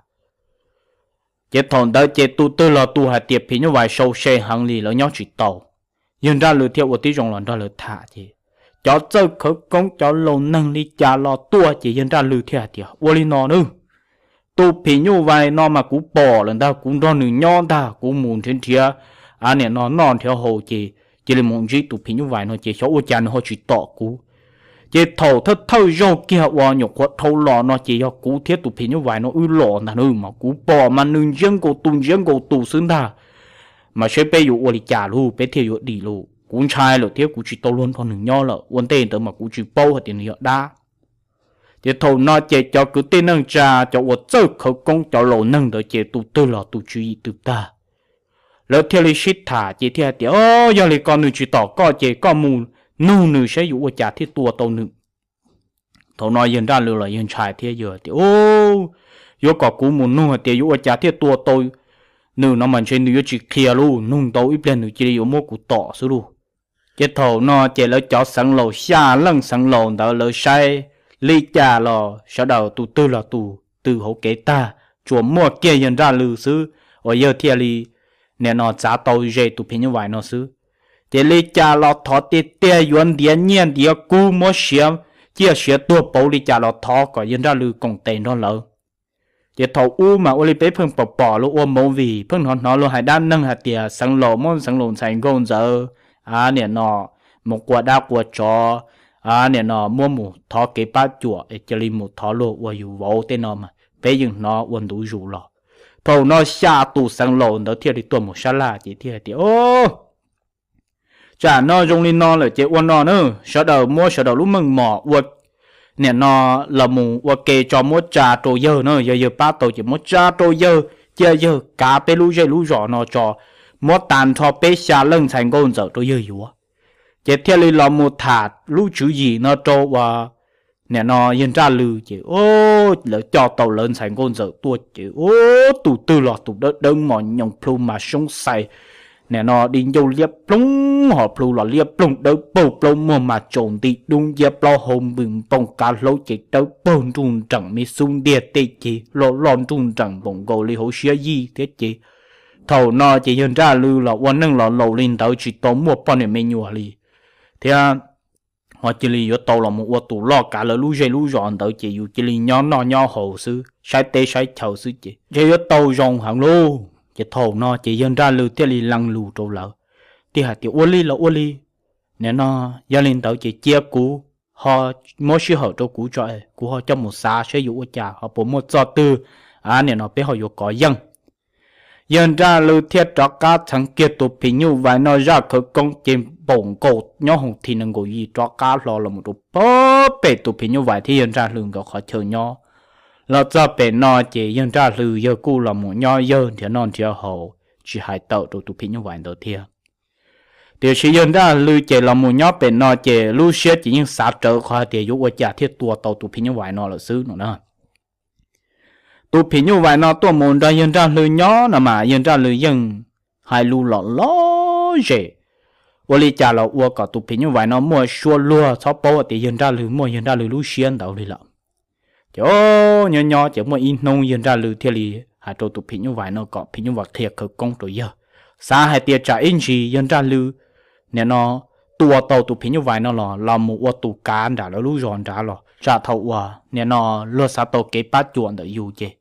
Ces thaum ntawd ces tus twg los tus hais tias phim nyuj vais sau se heev li lawv nyob tsis tau. Yawg Nraj Lwm thiaj ua tib zoo los nrog lawv tham ces cov txawj khawv koob cov laus neeg li cas los tuaj ces yawg Nraj Lwm thiaj hais tias, Ua li no nawb, tus phim nyuj vais no mas kuv pom lawm ntag, kuv nrog nws nyob ntag, kuv mus nrhiav nrhiav, a niam no noj nrhiav haus ces cia li mus ntsib tus phim nyuj vais no ces xyov ua cas nws ho tsis tom kuv. Ces thaum thawj thawj zaug kiag uas nyuam qhuav dhau los no ces yog kuv thiab tus phim nyuj vais no wb los ntag nawb, mas kuv pom mas nws ntsiab nkaus tus ntsiab nkaus tus xwb ntag. Mas seb peb yuav ua li cas lauj, peb thiaj yuav dim lauj? Kuv ntshai lawm thiab kuv tsis tau luag nrog nws nyob lawm, ua ntej ntawd mas kuv tsis paub hais tias nws yog dab. Ces thaum no ces cov kwv tij neej tsa cov uas txawj khawv koob cov laus neeg ntawd ces tus twg los tus tswv yim twb tag. Lawv thiaj li sib tham ces thiaj hais tias, Yog li ko nws tsis tom koj ces koj mus nug nws saib yuav ua cas thiaj tua tau nws. Thaum no yawg Nraj Lwm los yawg ntshai thiab yawg tias, Yuav kom kuv mus nug hais tias yuav ua cas thiaj tua tau nws no mas ntshe nws yuav tsis qhia lauj, nug ntau ib pliag nws cia li yuav muab kuv tom xwb lauj. Ces thaum no ces lawv cov xeev laus xya leej xeev laus ntawd lawv saib li cas los sawv daws tus twg los tus tws hauv kev tag, tsuas muaj kiag yawg Nraj Lwm xwb uas yawg thiaj li nim no txav tau ze tus phim nyuj vais no xwb. Ces li cas los thov tiag tiag yuav ntiav nyiaj ntiav kub muab siav ciaj siav tuag pauv li cas los thov kom yawg Nraj Lwm koom tes nrog lawv. Ces thaum ub mas ua li peb pheej pom pom luag ua movie, pheej hnov hnov luag hais dab neeg hais tias xeev laus muab xeev laus ntxhais nkauj ntxawm, a nim no mus qua dab qua tsov, a nim no muab mus thov kev pab cuam es cia li mus thov luag ua yus vauv tej no mas peb yeej hnov ua ntu zus los. Thaum no xya tus xeev laus ntawd thiaj li tuaj mus sab laj ces thiaj hais tias, Tsam no zoo li no lawm ces ua no na, sawv daws muab sawv daws lub meej mom ua nim no los mus ua ke tso muab tsa rau yawg na, yog yawg pab tau ces muab tsa rau yawg, cia yawg kav peb lub zej lub zos no tso, muab tag nrho peb xya leej ntxhais nkauj ntxawm rau yawg yuav. Ces thiaj li los mus tham lub tswv yim no rau uas nim no yawg Nraj Lwm ces lawv coj tau lawv ntxhais nkauj ntxawm tuaj ces tus twg los tus dawb dawb mos nyoos plhu mas soob xais, nim no di ncauj liab ploog ho plhu los liab ploog dawb paug plaub muag mas tsaus nti dub nciab plaub hau npws npoo kav hlaub ces dawb paug nruj nreem me xub ntiag tej ces loj loj nruj nreem npaum nkaus li hauv siab yij thiab ces thaum no ces yawg Nraj Lwm los ua neej los laus li ntawd tsis tau muaj poj niam me nyuam li thiab ho cia li yuav tau los mus ua tus loj kav lawv lub zej lub zos ntawd ces yus cia li nyob noj nyob haus xwb, saib teb saib chaw xwb ces ntshe yuav tau zoo heev lauj. Ces thaum no ces yawg Nraj Lwm thiaj li lees lus rau lawv, thiaj hais tias, Ua li los ua li, nim no yog li ntawd ces cia kuv ho muab sij hawm rau kuv tso, kuv ho coj mus xav saib yuav ua cas ho puas muaj txoj twg, a nim no peb ho yuav kov yeej. Yawg Nraj Lwm thiaj rov qab txheev kiag tus phim nyuj vais no zaj khawv koob ces npaum nkaus nyob hoom thi nees nkaum yim rov qab hlo los mus rau pem tus phim nyuj vais thiab yawg Nraj Lwm nkawd qhov chaw nyob. Los txog pem no ces yawg Nraj Lwm yawg kuj los mus nyob yawg nrhiav noj nrhiav haus tsis hais tawm rau tus phim nyuj vais ntawd thiab. Tiam sis yawg Nraj Lwm ces los mus nyob pem no ces lub siab ces yeej xav rawv qhov hais tias yuav ua cas thiaj tua tau tus phim nyuj vais no lawm xwb no na. Tus phim nyuj vais no tuaj mus nrog yawg Nraj Lwm nyob no mas yawg Nraj Lwm yeej hais lus lom lom zem, ua li cas los ua kom tus phim nyuj vais no muaj suab luag txhob paub tias yawg Nraj Lwm muaj yawg Nraj Lwm lub siab ntawd li lawm. Ces nyob nyob ces muaj ib hnub yawg Nraj Lwm thiaj li hais rau tus phim nyuj vais no kom phim nyuj vais qhia khawv koob rau yawg. Xav hais tias tsam ib ntsis yawg Nraj Lwm nim no tua tau tus phim nyuj vais no los los mus ua tus kav nram lawv lub zos nrad los tsam thaum uas nim no luag xav tau kev pab cuam ntawm yus ces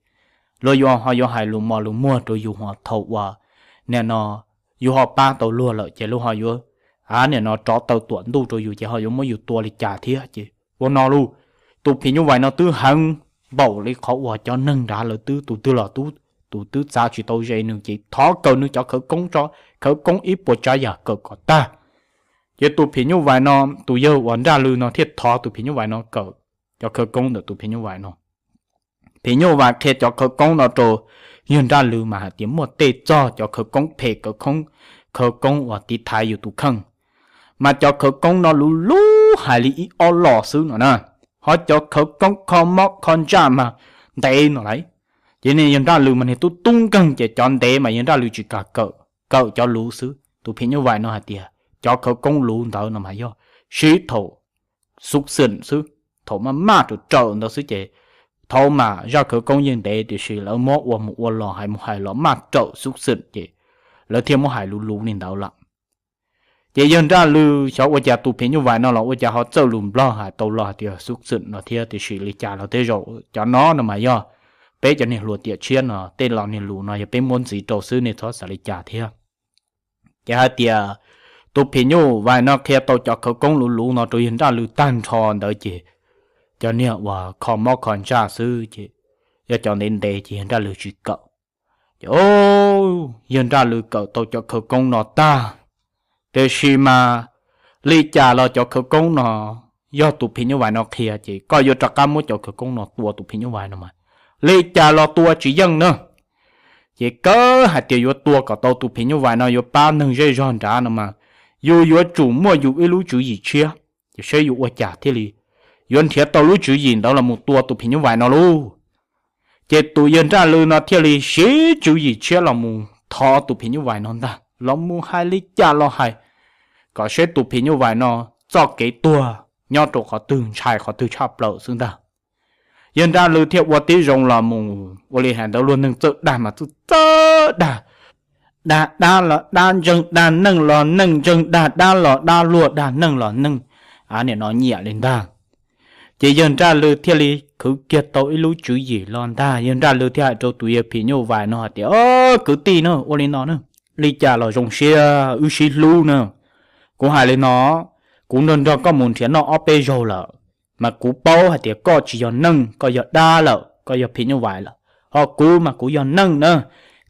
luag yuav ho yuav hais lus mos lus muag rau yus, ho thaum uas nim no yus ho pab tau luag lawm ces luag ho yuav, a, nim no rov taw tuam ntuj rau yus ces ho yuav muab yus tua li cas thiab. Ces ua no lauj, tus phim nyuj vais no twb heev npaum li qhov uas cov neeg nrad lawv twb tus twg los tus twb txav tsis tau ze nws ces thov kawg nws cov khawv koob tso, khawv koob ib puas tsav yam kawm kom tag. Ces tus phim nyuj vais no, tus yawg uas Nraj Lwm no thiaj thov tus phim nyuj vais no kawm cov khawv koob ntawm tus phim nyuj vais no. Phim nyuj vais qhia cov khawv koob no rau yawg Nraj Lwm mas hais tias muaj tej txog cov khawv koob phem, khawv koob, khawv koob uas tiv thaiv yus tus kheej, mas cov khawv koob no luv luv hais li ib ob los xwb no na, ho cov khawv koob kho mob kho ntsaj mas ntev no lauj. Ces niag yawg Nraj Lwm mas niag tub tub nkeeg ces cov ntev mas yawg Nraj Lwm tsis kam kawm, kawm cov luv xwb. Tus phim nyuj vais no hais tias cov khawv koob luv ntawd no mas yog siv thaum xuv xwm xwb, thaum maj maj raws raws ntawd xwb ces thaum mas zaj khawv koob yeej ntev tiam sis lawv muab ua mus ua los hais mus hais los maj raws xuv xwm ces lawv thiaj muab hais luv luv li ntawd lawm. Ces yawg Nraj Lwm xyov ua cas tus phim nyuj vais no los ua cas ho txawj lus Nplog hais tau los hais tias xuv xwm no thiab, tiam sis li cas los tej zaum cov no no mas yog peb cov niag hluas tiam tshiab no tej los niag lus no yog peb muab ntxiv rau xwb, nej txhob xav li cas thiab. Ces hais tias tus phim nyuj vais no qhia tau cov khawv koob luv luv no rau yawg Nraj Lwm tag nrho ntawd ces cov niag uas kho mob kho ntsaj xwb ces yog cov ntev ntev ces yawg Nraj Lwm tsis kawm. Ces yawg Nraj Lwm kawm tau cov khawv koob no tag, tiam sis mas li cas los cov khawv koob no yog tus phim nyuj vais no qhia ces koj yuav rov qab muab cov khawv koob no tua tus phim nyuj vais no mas li cas los tua tsis yeej na. Ces kawg hais tias yuav tua kom tau tus phim nyuj vais no yuav pab neeg zej zog nrad no mas yus yuav tsum muaj yus ib lub tswv yim tshiab, ces saib yuav ua cas thiaj li yuav nrhiav tau lub tswv yim ntawd los mus tua tus phim nyuj vais no lauj. Ces tus yawg Nraj Lwm no thiaj li siv tswv yim tshiab los mus thov tus phim nyuj vais no ntag, los mus hais li cas los hais kom saib tus phim nyuj vais no txoj kev tuag nyob rau qhov twg, ntshai qhov twg tshaj plaws xwb ntag. Yawg Nraj Lwm thiaj ua tib zoo los mus ua li hais ntawd, luag neeg txawj dag mas txawj txawj dag, dag dab los dab ntseeg, dag neej los neej ntseeg, dag dab los dab luag, dag neej los neej, a, nim no nyiam li ntag. Ces yawg Nraj Lwm thiaj li khwv kiag tau ib lub tswv yim los ntag. Yawg Nraj Lwm thiaj hais rau tus yawg phim nyuj vais no hais tias, O, kwv tij na, ua li no na, li cas los zoo siab wb sib hlub na. Kuv hais li no, kuv nrog nrog koj mus nrhiav noj ob peb zaug lawm, mas kuv paub hais tias koj tsis yog neej, koj yog dab lawm, koj yog phim nyuj vais lawm, ho kuv mas kuv yog neej na.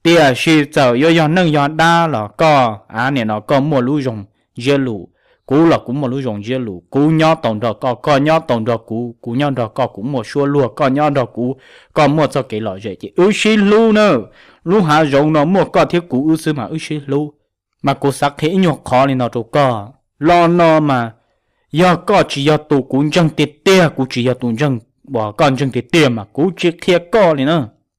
Tiam sis txawm yuav yog neej yog dab los koj, a, nim no koj muaj lub zoo ntsiab lus, kuv los kuv muaj lub zoo ntsiab lus, kuv nyob tau nrog koj, koj nyob tau nrog kuv, kuv nyob nrog koj, kuv muaj suab luag, koj nyob nrog kuv, koj muaj txoj kev lom zem, ces wb sib hlub na. Lub hav zoov no muaj koj thiab kuv wb xwb mas wb sib hlub. Mas kuv xav qhia ib nyuag qhov li no rau koj, lo no mas yog koj tsis yog tus kuv ntseeg tiag tiag, kuv tsis yog tus ntseeg uas koj ntseeg tiag tiag mas kuv tsis qhia koj li na.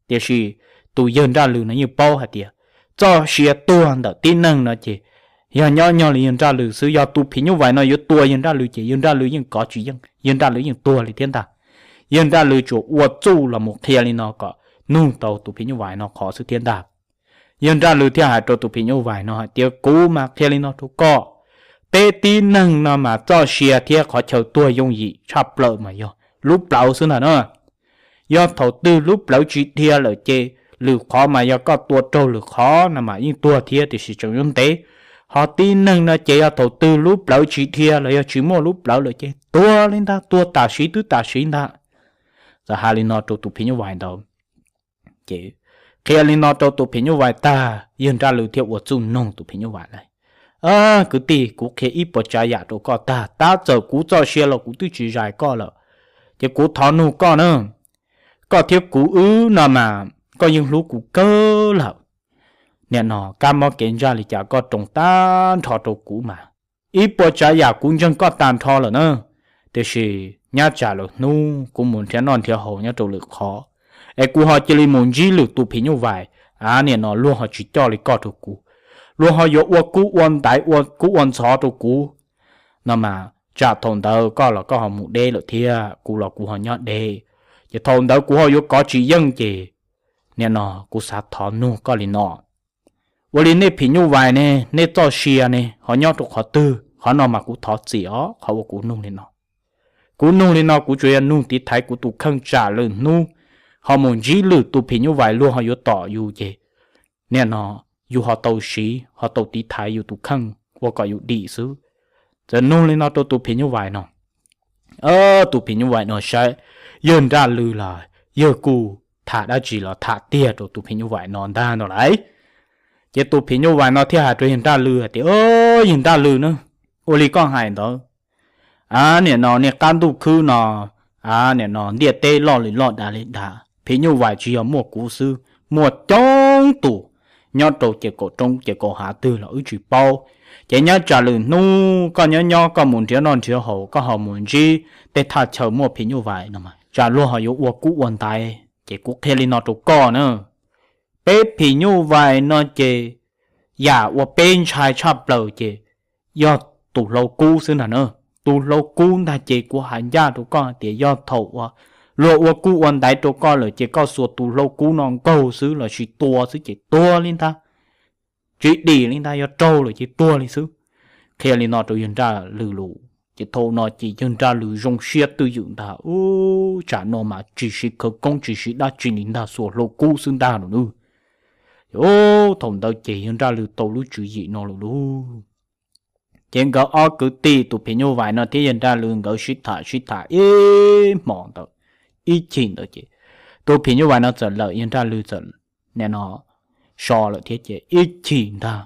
Tiam sis tus yawg Nraj Lwm no yeej paub hais tias txoj sia tuag ntawm tib neeg no ces yog nyob nyog li yawg Nraj Lwm xwb. Yog tus phim nyuj vais no yuav tua yawg Nraj Lwm ces yawg Nraj Lwm yeej kov tsis yeej, yawg Nraj Lwm yeej tuag li thiab ntag. Yawg Nraj Lwm tsuas ua txuj los mus qhia li no kom nug tau tus phim nyuj vais no qhov xwb thiab ntag. Yawg Nraj Lwm thiaj hais rau tus phim nyuj vais no hais tias, Kuv mas qhia li no rau koj, peb tib neeg no mas txoj sia thiab qhov chaw tuag yooj yim tshaj plaws mas yog lub plawv xwb ntag na. Yog thaum twg lub plawv tsis dhia lawm ces lwm qhov mas yog koj tua raug lwm qhov no mas yeej tuag thiab, tiam sis tseem yuav ntev. Ho tib neeg no ces yog thaum twg lub plawv tsis dhia los yog tsis muaj lub plawv lawm ces tuag li ntag, tuag tam sim twb tam sim ntag. Txawm hais li no rau tus phim nyuj vais ntawd. Ces qhia li no rau tus phim nyuj vais tag, yawg Nraj Lwm thiaj ua txuj noog tus phim nyuj vais lawm, Kwv tij, kuv qhia ib puas tsav yam rau koj tag, tab txawm kuv txoj sia los kuv twb tsis zais koj lawm, ces kuv thov nug koj na, koj thiab kuv wb no mas koj yeej hlub kuv kawg lawm. Nim no kab mob kev ntsaj li cas koj roos tag nrho rau kuv mas, ib puas tsav yam kuv ntseeg koj tag nrho lawm na. Tiam sis nyab tsam lawm hnub kuv mus nrhiav noj nrhiav haus nyob rau lwm qhov, es kuv ho cia li mus ntsib lwm tus phim nyuj vais, a, nim no luag ho tsis coj li koj rau kuv, luag ho yuav ua kub ua ntaiv ua kub ua ntxhov rau kuv no mas, tsam thaum ntawd koj los koj ho mus deb lawm thiab kuv los kuv ho nyob deb, ces thaum ntawd kuv ho yuav kov tsis yeej ces Nim no kuv xav thov nug koj li no, ua li nej phim nyuj vais ne, nej txoj sia ne ho nyob rau qhov twg? Qhov no mas kuv thov txim os, qhov uas kuv nug li no. Kuv nug li no kuv tsuas yog nug tiv thaiv kuv tus kheej tsam lwm hnub ho mus ntsib lwm tus phim nyuj vais luag ho yuav tom yus ces nim no yus ho tau siv ho tau tiv thaiv yus tus kheej ua kom yus dim xwb. Txawm nug li no rau tus phim nyuj vais no, tus phim nyuj vais no saib yawg Nraj Lwm los yawg kuj tham dab tsi los tham tiag rau tus phim nyuj vais no ntag no lauj. Ces tus phim nyuj vais no thiaj hais rau yawg Nraj Lwm hais tias, Yawg Nraj Lwm na, ua li koj hais ntawd, a nim no niaj qab ntuj khwb no, a nim no ntiaj teb loj li loj dav li dav, phim nyuj vais tsis yog muaj kuv xwb, muaj coob tus nyob rau ces kaum roob ces kaum hav twg los wb tsis paub. Ces nyob tsam lwm hnub koj nyob nyob koj mus nrhiav noj nrhiav haus koj ho mus ntsib tej thaj chaw muaj phim nyuj vais no mas tsam luag ho yuav ua kub ua ntaiv. Ces kuv qhia li no rau koj na, peb phim nyuj vais no ces yam uas peb ntshai tshaj plaws ces yog tus hlau kub xwb ntag na. Tus hlau kub ntag ces kuv hais ncaj rau koj hais tias yog thaum uas luag ua kub ua ntaiv rau koj lawm ces koj xuas tus hlau kub no nkaug xwb lossis tua xwb ces tuag li ntag, tsis dim li ntag, yog raug lawm ces tuag li xwb. Qhia li no rau yawg Nraj Lwm lus ces thaum no ces yawg Nraj Lwm zoo siab twj ywm ntag, ub, tsam no mas tsis siv khawv koob tsis siv dab tsi li ntag, xuas hlau kub xwb ntag no nawb. Thaum ntawd ces yawg Nraj Lwm tau lub tswv yim no lawm lauj. Ces nkawd ob kwv tij tus phim nyuj vais no thiab yawg Nraj Lwm nkawd sib tham sib tham ib hmos ntawd, ib chim ntawd ces tus phim nyuj vais no txawm lawm, yawg Nraj Lwm txawm nim no so lawm thiab ces ib chim ntag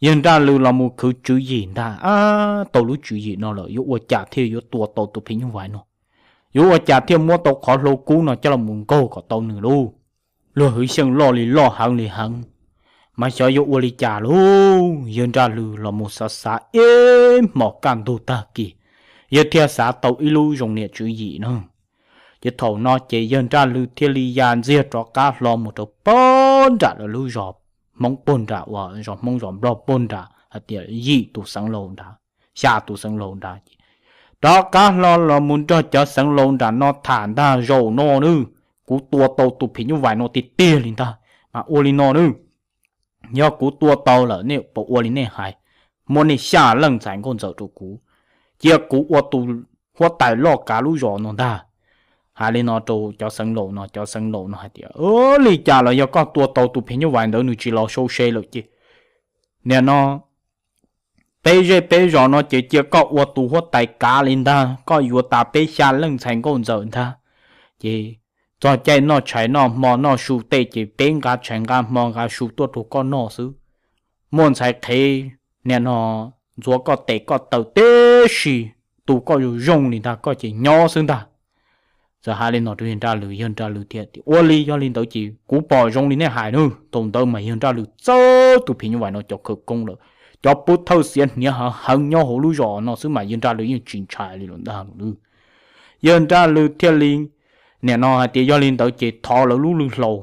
yawg Nraj Lwm los mus khwv tswv yim ntag, ab, tau lub tswv yim no lawm yuav ua cas thiaj yuav tua tau tus phim nyuj vais no, yuav ua cas thiaj muab tau qhov hlau kub no coj los mus nkaug kom tau nws lauj. Luag hwv xyeej loj li loj heev li heev, mas xyov yuav ua li cas lauj. Yawg Nraj Lwm los mus xav xav ib hmos kaj ntug tag kis, yawg thiaj xav tau ib lub zoo niam tswv yim na. Ces thaum no ces yawg Nraj Lwm thiaj li ya ntxiag rov qab hlo mus rau puag nram lawv lub zos Hmoob puag nram uas zos Hmoob zos Nplog puag nram hais tias yim tus xeev laus nrad, xya tus xeev laus nrad ces rov qab hlo los mus nrog cov xeev laus nram no tham ntag, zaum no nawb, kuv tua tau tus phim nyuj vais no tiag tiag li ntag, mas ua li no nawb, yog kuv tua tau lawm nej puas ua li nej hais, muab nej xya leej ntxhais nkauj ntxawm rau kuv, cia kuv ua tus huab tais loj kav lub zos no ntag. Hais li no rau cov xeev laus no, cov xeev laus no hais tias, Li cas los yog koj tua tau tus phim nyuj vais ntawd nws tsis los sau se lawm ces nim no peb zej peb zos no ces cia koj ua tus huab tais kav li ntag, koj yuav tas peb xya leej ntxhais nkauj ntxawm ntag. Ces txog caij noj tshais noj hmo noj su tej ces peb nqa tshais nqa hmo nqa su tuaj rau koj noj xwb. Muaj ntxhais qhev nim no ntxuav koj tes koj taw tib si, tu koj zoo zoo li ntag koj ces nyob xwb ntag. Txawm hais li no rau yawg Nraj Lwm, yawg Nraj Lwm thiaj tias, Ua li, yog li ntawd ces kuv pom zoo li nej hais nawb. Thaum ntawd mas yawg Nraj Lwm txawb tus phim nyuj vais no cov khawv koob lawm, cov pub thawj xiav hniav heev heev nyob hauv lub zos no xwb mas yawg Nraj Lwm yeej tsis ntshai li lawm ntag. Yawg Nraj Lwm thiaj li nim no hais tias yog li ntawd ces thov lawv lub lwg hlau,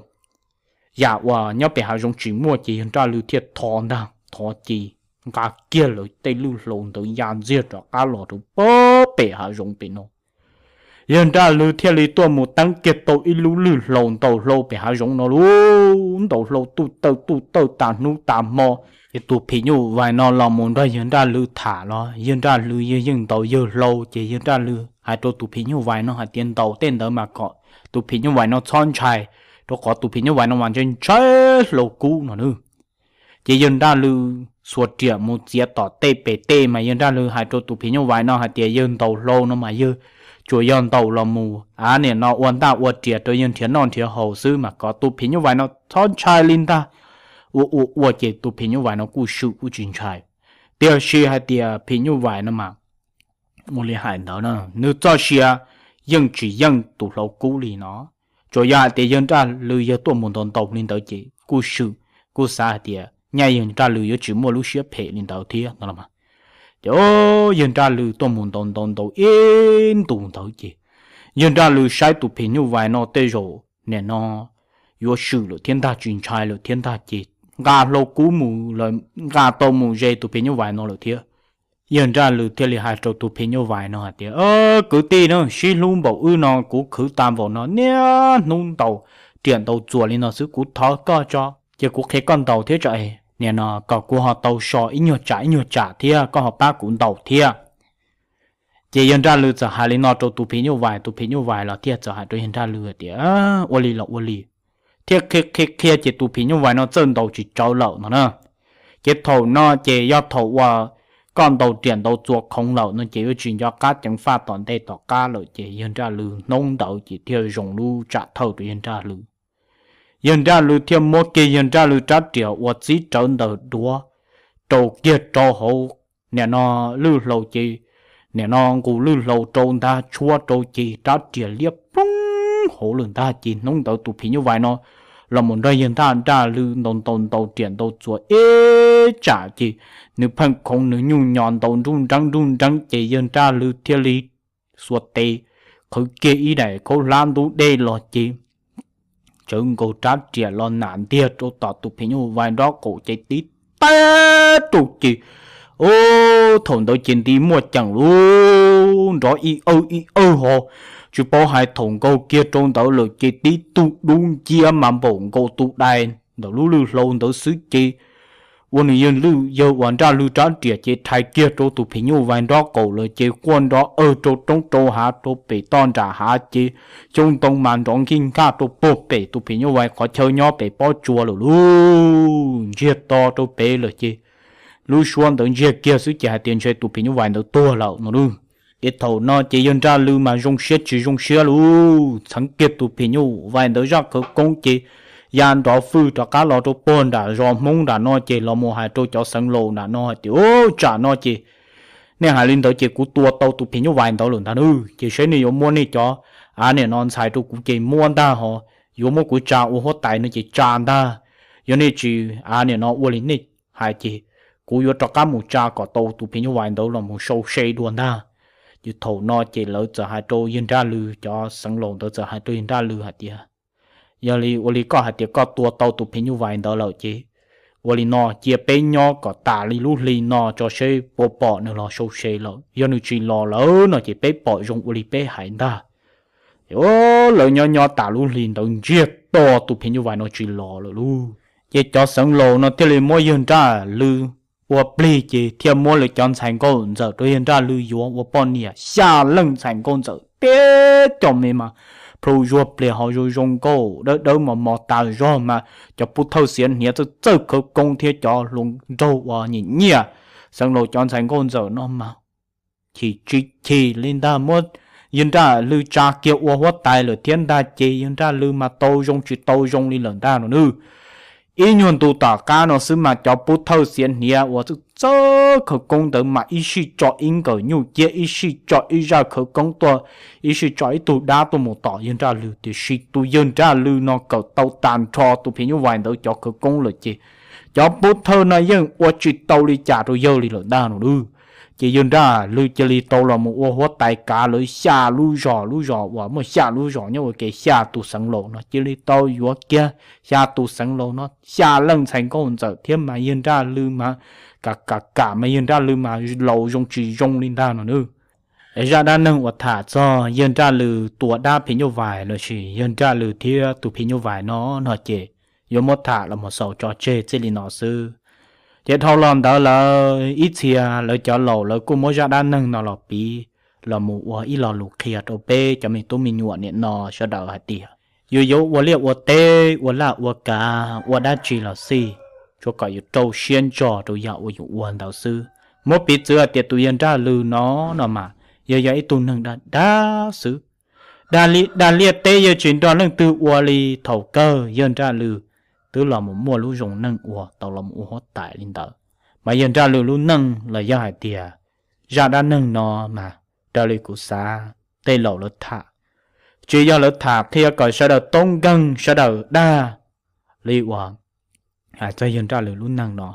yam uas nyob pem hav zoov tsis muaj ces yawg Nraj Lwm thiaj thov ntag, thov ces nqa kiag lawv tej lwg hlau ntawd ya ntxiag rov qab los rau puag pem hav zoov pem no. Yawg Nraj Lwm thiaj li tuaj mus teeb kiag tau ib lub lwg hlau ntaus hlau pem hav zoov no lauj, ntaus hlau tuj tawj tuj tawj tas hnub tas hmo. Ces tus phim nyuj vais no los mus nrog yawg Nraj Lwm tham los yawg Nraj Lwm yawg yeej ntaus yawg hlau, ces yawg Nraj Lwm hais rau tus phim nyuj vais no hais tias ntaus tej ntawd mas kom tus phim nyuj vais no txhob ntshai, rau qhov tus phim nyuj vais no mas ntshai ntshai hlau kub no nawb. Ces yawg Nraj Lwm xuas riam mus txiav tom tej pem tej mas yawg Nraj Lwm hais rau tus phim nyuj vais no hais tias yawg ntaus hlau no mas yawg tsuas yog ntaus los mus a nim no ua ntaj ua riam rau yawg nrhiav noj nrhiav haus xwb mas kom tus phim nyuj vais no txhob ntshai li ntag. Ua ua ua ces tus phim nyuj vais no kuj swm kuj tsis ntshai. Tiam sis hais tias phim nyuj vais no mas ua li hais ntawd na, nws txoj sia yeej tsis yeej tus hlau kub li no. Tsuas yog hais tias yawg Nraj Lwm yawg tuaj mus ntaus ntaus li ntawd ces kuj swm, kuj xav hais tias nyaj yawg Nraj Lwm yuav tsis muaj lub siab phem li ntawd thiab no los mas. Ces yawg Nraj Lwm tuaj mus ntaus ntaus ntaus ib ntus ntawd ces yawg Nraj Lwm saib tus phim nyuj vais no tej zaum nim no yuav swm lawm thiab ntag, tsis ntshai lawm thiab ntag ces nqa hlau kub mus lawm, nqa tau mus ze tus phim nyuj vais no lawm thiab. Yawg Nraj Lwm thiaj li hais rau tus phim nyuj vais no hais tias, Kwv tij na, sib hlub npaum wb no kuv khwv tas npaum no niaj hnub ntaus riam ntaus txuas li no xwb, kuv thov koj tso, ces kuv qhia koj ntaus thiab tso es, nim no kom kuv ho tau so ib nyuag tsam ib nyuag tsam thiab koj ho pab kuv ntaus thiab. Ces yawg Nraj Lwm txawm hais li no rau tus phim nyuj vais, tus phim nyuj vais los thiaj txawm hais rau yawg Nraj Lwm tias, ua li los ua li, thiaj qhia qhia qhia ces tus phim nyuj vais no txawj ntaus tsis tsawv lawm no na. Ces thaum no ces yog thaum uas koj ntaus riam ntaus txuas khoov lawm no ces yuav tsis nco qab ceev faj tom ntej tom qab lawm, ces yawg Nraj Lwm hnub ntawd ces thiaj zoo lub tsam thawj rau yawg Nraj Lwm. Yawg Nraj Lwm thiaj muab kiag yawg Nraj Lwm rab riam uas txib rawv ntawm duav rau kiag rau hauv nim no lwj hlau ces, nim no nqus lwj hlau rau ntag, tshuab rau ces rab riam liab ploog hauv lawm ntag. Ces hnub ntawd tus phim nyuj vais no los mus nrog yawg Nraj Lwm ntaus ntaus ntaus riam ntaus txuas ib tsam ces nws pheej khoov nws nyuj nyo ntaus nruj nreeb nruj nreeb ces yawg Nraj Lwm thiaj li xuas tes qhwv kiag ib daim khaub hlab ntub dej los ces tsawv nkaus rab riam los nam ntiag rau tom tus phim nyuj vais nrob qaum ces tib tag rau ces, thaum ntawd ces nti muaj ceem lub nrov ib awj ib awj ho, tsis paub hais thaum nkaug kiag rau ntawd lawm ces tib tug dub nciab mas npaum nkaus tus dais ntawm lub lwj hlau ntawd xwb ces ua nws yawg Nraj Lwm rab riam ces rhais kiag rau tus phim nyuj vais nrob qaum lawm ces quaj nrov awg rau roob rau hav rau pem toj nram hav ces xyoob ntoo mas nrov nkij nkaj rau puag pem tus phim nyuj vais qhov chaw nyob pem pob tsuas lawm lauj. Ntsiag to rau pem lawm ces lub suab ntawd ntsiag kiag xwb ces hais tias ntshe tus phim nyuj vais ntawd tuag lawm no lauj. Ces thaum no ces yawg Nraj Lwm mas zoo siab tsis zoo siab lauj, txheev kiag tus phim nyuj vais ntawd zaj khawv koob ces ya nrov fwj rov qab los rau puag nram zos Hmoob nram no ces los mus hais rau cov xeev laus nram no hais tias, tsam no ces nej hais li ntawd ces kuv tua tau tus phim nyuj vais ntawd lawm ntag nawb, ces seb nej yuav muab nej cov av nim no ntxhais rau kuv ces muab ntag ho, yuav muab kuv tsa ua huab tais no ces tsa ntag, yog nej tsis av nim no ua li nej hais ces kuv yuav rov qab mus tsa kom tau tus phim nyuj vais ntawd los mus sau se dua ntag. Ces thaum no ces lawv txawm hais rau yawg Nraj Lwm, cov xeev laus ntawd txawm hais rau yawg Nraj Lwm hais tias, yog li ua li koj hais tias koj tua tau tus phim nyuj vais ntawd lawm ces ua li no cia peb nyob kom tas li lub hli no tso seb puas pom nws los sau se lawm, yog nws tsis los lawm no ces peb pom zoo ua li peb hais ntag. Lawv nyob nyob tas lub hli ntawd ntsiag to tus phim nyuj vais no tsis los lawm lauj. Ces cov xeev laus no thiaj li muab yawg Nraj Lwm ua plig ces thiaj muab lawv cov ntxhais nkauj ntxawm rau yawg Nraj Lwm yuav ua poj niam xya leej ntxhais nkauj ntxawm teb cov me mas plhu zuag plias ho zoo zoo nkauj dawb dawb mos mos tas zog mas cov pub thawj xiav hniav txawj txawj khawv koob thiab cov hluas nraug uas nyiam nyiam xeev laus cov ntxhais nkauj ntxawm no mas chim tsis chim li ntag, muab yawg Nraj Lwm tsa kiag ua huab tais lawm thiab ntag ces yawg Nraj Lwm mas tau zoo tsis tau zoo li lawm ntag no nawb. Ib nyuag ntu tom qab no xwb mas cov pub thawj xiav hniav uas txawj txawj khawv koob ntawd mas ib sij tso ib nkawm nyuj ciab, ib sij tso ib zaj khawv koob tuaj, ib sij tso ib tug dab tuaj mus tom yawg Nraj Lwm, tiam sis tus yawg Nraj Lwm no kawm tau tag nrho tus phim nyuj vais ntawd cov khawv koob lawm ces cov pub thawj no yeej ua tsis tau li cas rau yawg li lawm ntag no nawb. Ces yawg Nraj Lwm cia li tau los mus ua huab tais kav lawv xya lub zos, lub zos uas muaj xya lub zos nyob ua ke xya tus xeev laus no cia li tau yuav kiag xya tus xeev laus no xya leej ntxhais nkauj ntxawm thiab mas yawg Nraj Lwm mas kam kam kam mas yawg Nraj Lwm mas laus zoo tsis zoo li ntag no nawb. Es zaj dab neeg uas tham txog yawg Nraj Lwm tua dab phim nyuj vais lossis yawg Nraj Lwm thiab tus phim nyuj vais no no ces yuav muab tham los mus xaus tso tseg txij li no xwb. Ces dhau los ntawd lawm ib txhia lawv cov laus lawv kuj muab zaj dab neeg no los piv los mus ua ib lo lus qhia rau peb cov me tub me nyuam nim no sawv daws hais tias yus yuav ua liaj ua teb ua laj ua kav ua dab tsi los xij, tsuas kom yus rau siab ntso rau yam uas yus ua ntawd xwb. Muab piv txwv hais tias tus yawg Nraj Lwm no no mas yog yog ib tug neeg dag dag xwb, dag li dag liaj teb yawg tsis nrog leej twg ua li. Thaum kawg yawg Nraj Lwm twb los mus muaj lub zoo neej ua tau los mus ua huab tais li ntawd. Mas yawg Nraj Lwm lub neej los yog hais tias zaj dab neeg no mas raws li kuv xav tej laus lawv tham tsis yog lawv tham qhia kom sawv daws toob nkeeg sawv daws dag li uas hais txog yawg Nraj Lwm lub neej no.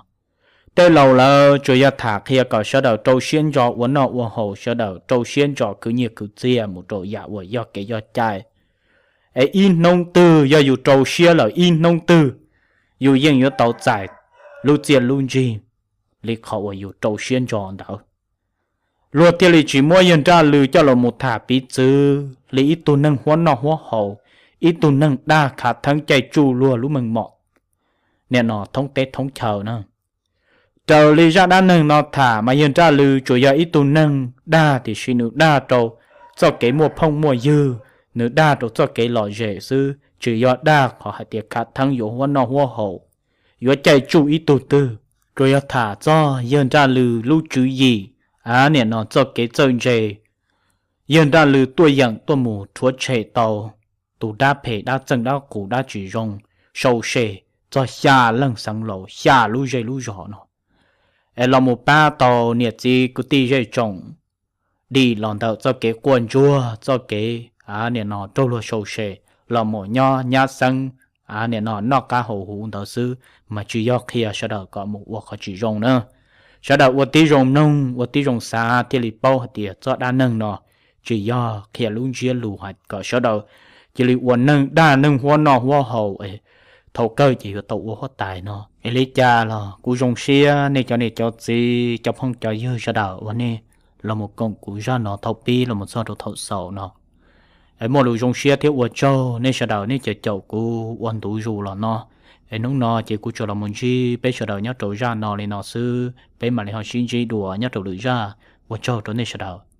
Tej laus lawv tsuas yog tham qhia kom sawv daws rau siab ntso ua noj ua haus, sawv daws rau siab ntso khwv nyiaj khwv txiaj mus rau yam uas yog kev yog cai. Es ib hnub twg yog yus rau siab lawm ib hnub twg yus yeej yuav tau txais lub txiaj lub ntsig li qhov uas yus rau siab ntso ntawd. Luag thiaj li tsis muab yawg Nraj Lwm coj los mus tham piv txwv li ib tug neeg huab noj huab haus, ib tug neeg dag khav theeb caij tsuj luag lub meej mom niam no thoob teb thoob chaw na. Raws li zaj dab neeg no tham mas yawg Nraj Lws tsuas yog ib tug neeg dag tiam sis nws dag rau txoj kev muaj phooj muaj ywg, nws dag rau txoj kev lom zem xwb, tsis yog dag qhov hais tias khav theeb yuav huab noj huab haus, yuav caij tsuj ib tug twg. Tsuas yog tham txog yawg Nraj Lws lub tswv yim, a niam no txoj kev txawj ntse, yawg Nraj Lws tuaj yeem tuaj mus rhuav tshem tau tus dab phem dab txeej dab qus dab tsis zoo sau se txog xya leej xeev laus xya lub zej lub zos no, es los mus pab tau niam txiv kwv tij zej tsoom dim los ntawm txoj kev quaj ntsuag, txoj kev, a niam no raug luag sau se, los mus nyob nyab xeeb, a niam no noj qab haus huv ntawd xwb, mas tsis yog qhia sawv daws kom mus ua qhov tsis zoo na. Sawv daws ua tib zoo mloog ua tib zoo xav thiaj li paub hais tias txoj dab neeg no tsis yog qhia lub ntsiab lus hais kom sawv daws cia li ua neeg dag neeg huab noj huab haus, thaum kawg ces yuav tau ua huab tais no. Es li cas los kuv zoo siab nej cov niam cov txiv cov phooj cov ywg sawv daws uas nej los mus koom kuv zaj no thaum pib los mus txog rau thaum xaus no. Es muaj lus zoo siab thiab ua tsaug nej sawv daws nej cov caum kuv ua ntu zus los no. Es hnub no ces kuv tsuas los mus ntsib peb sawv daws nyob rau zaj no li no xwb, peb mam li ho sib ntsib dua nyob rau lwm zaj. Ua tsaug rau nej sawv daws.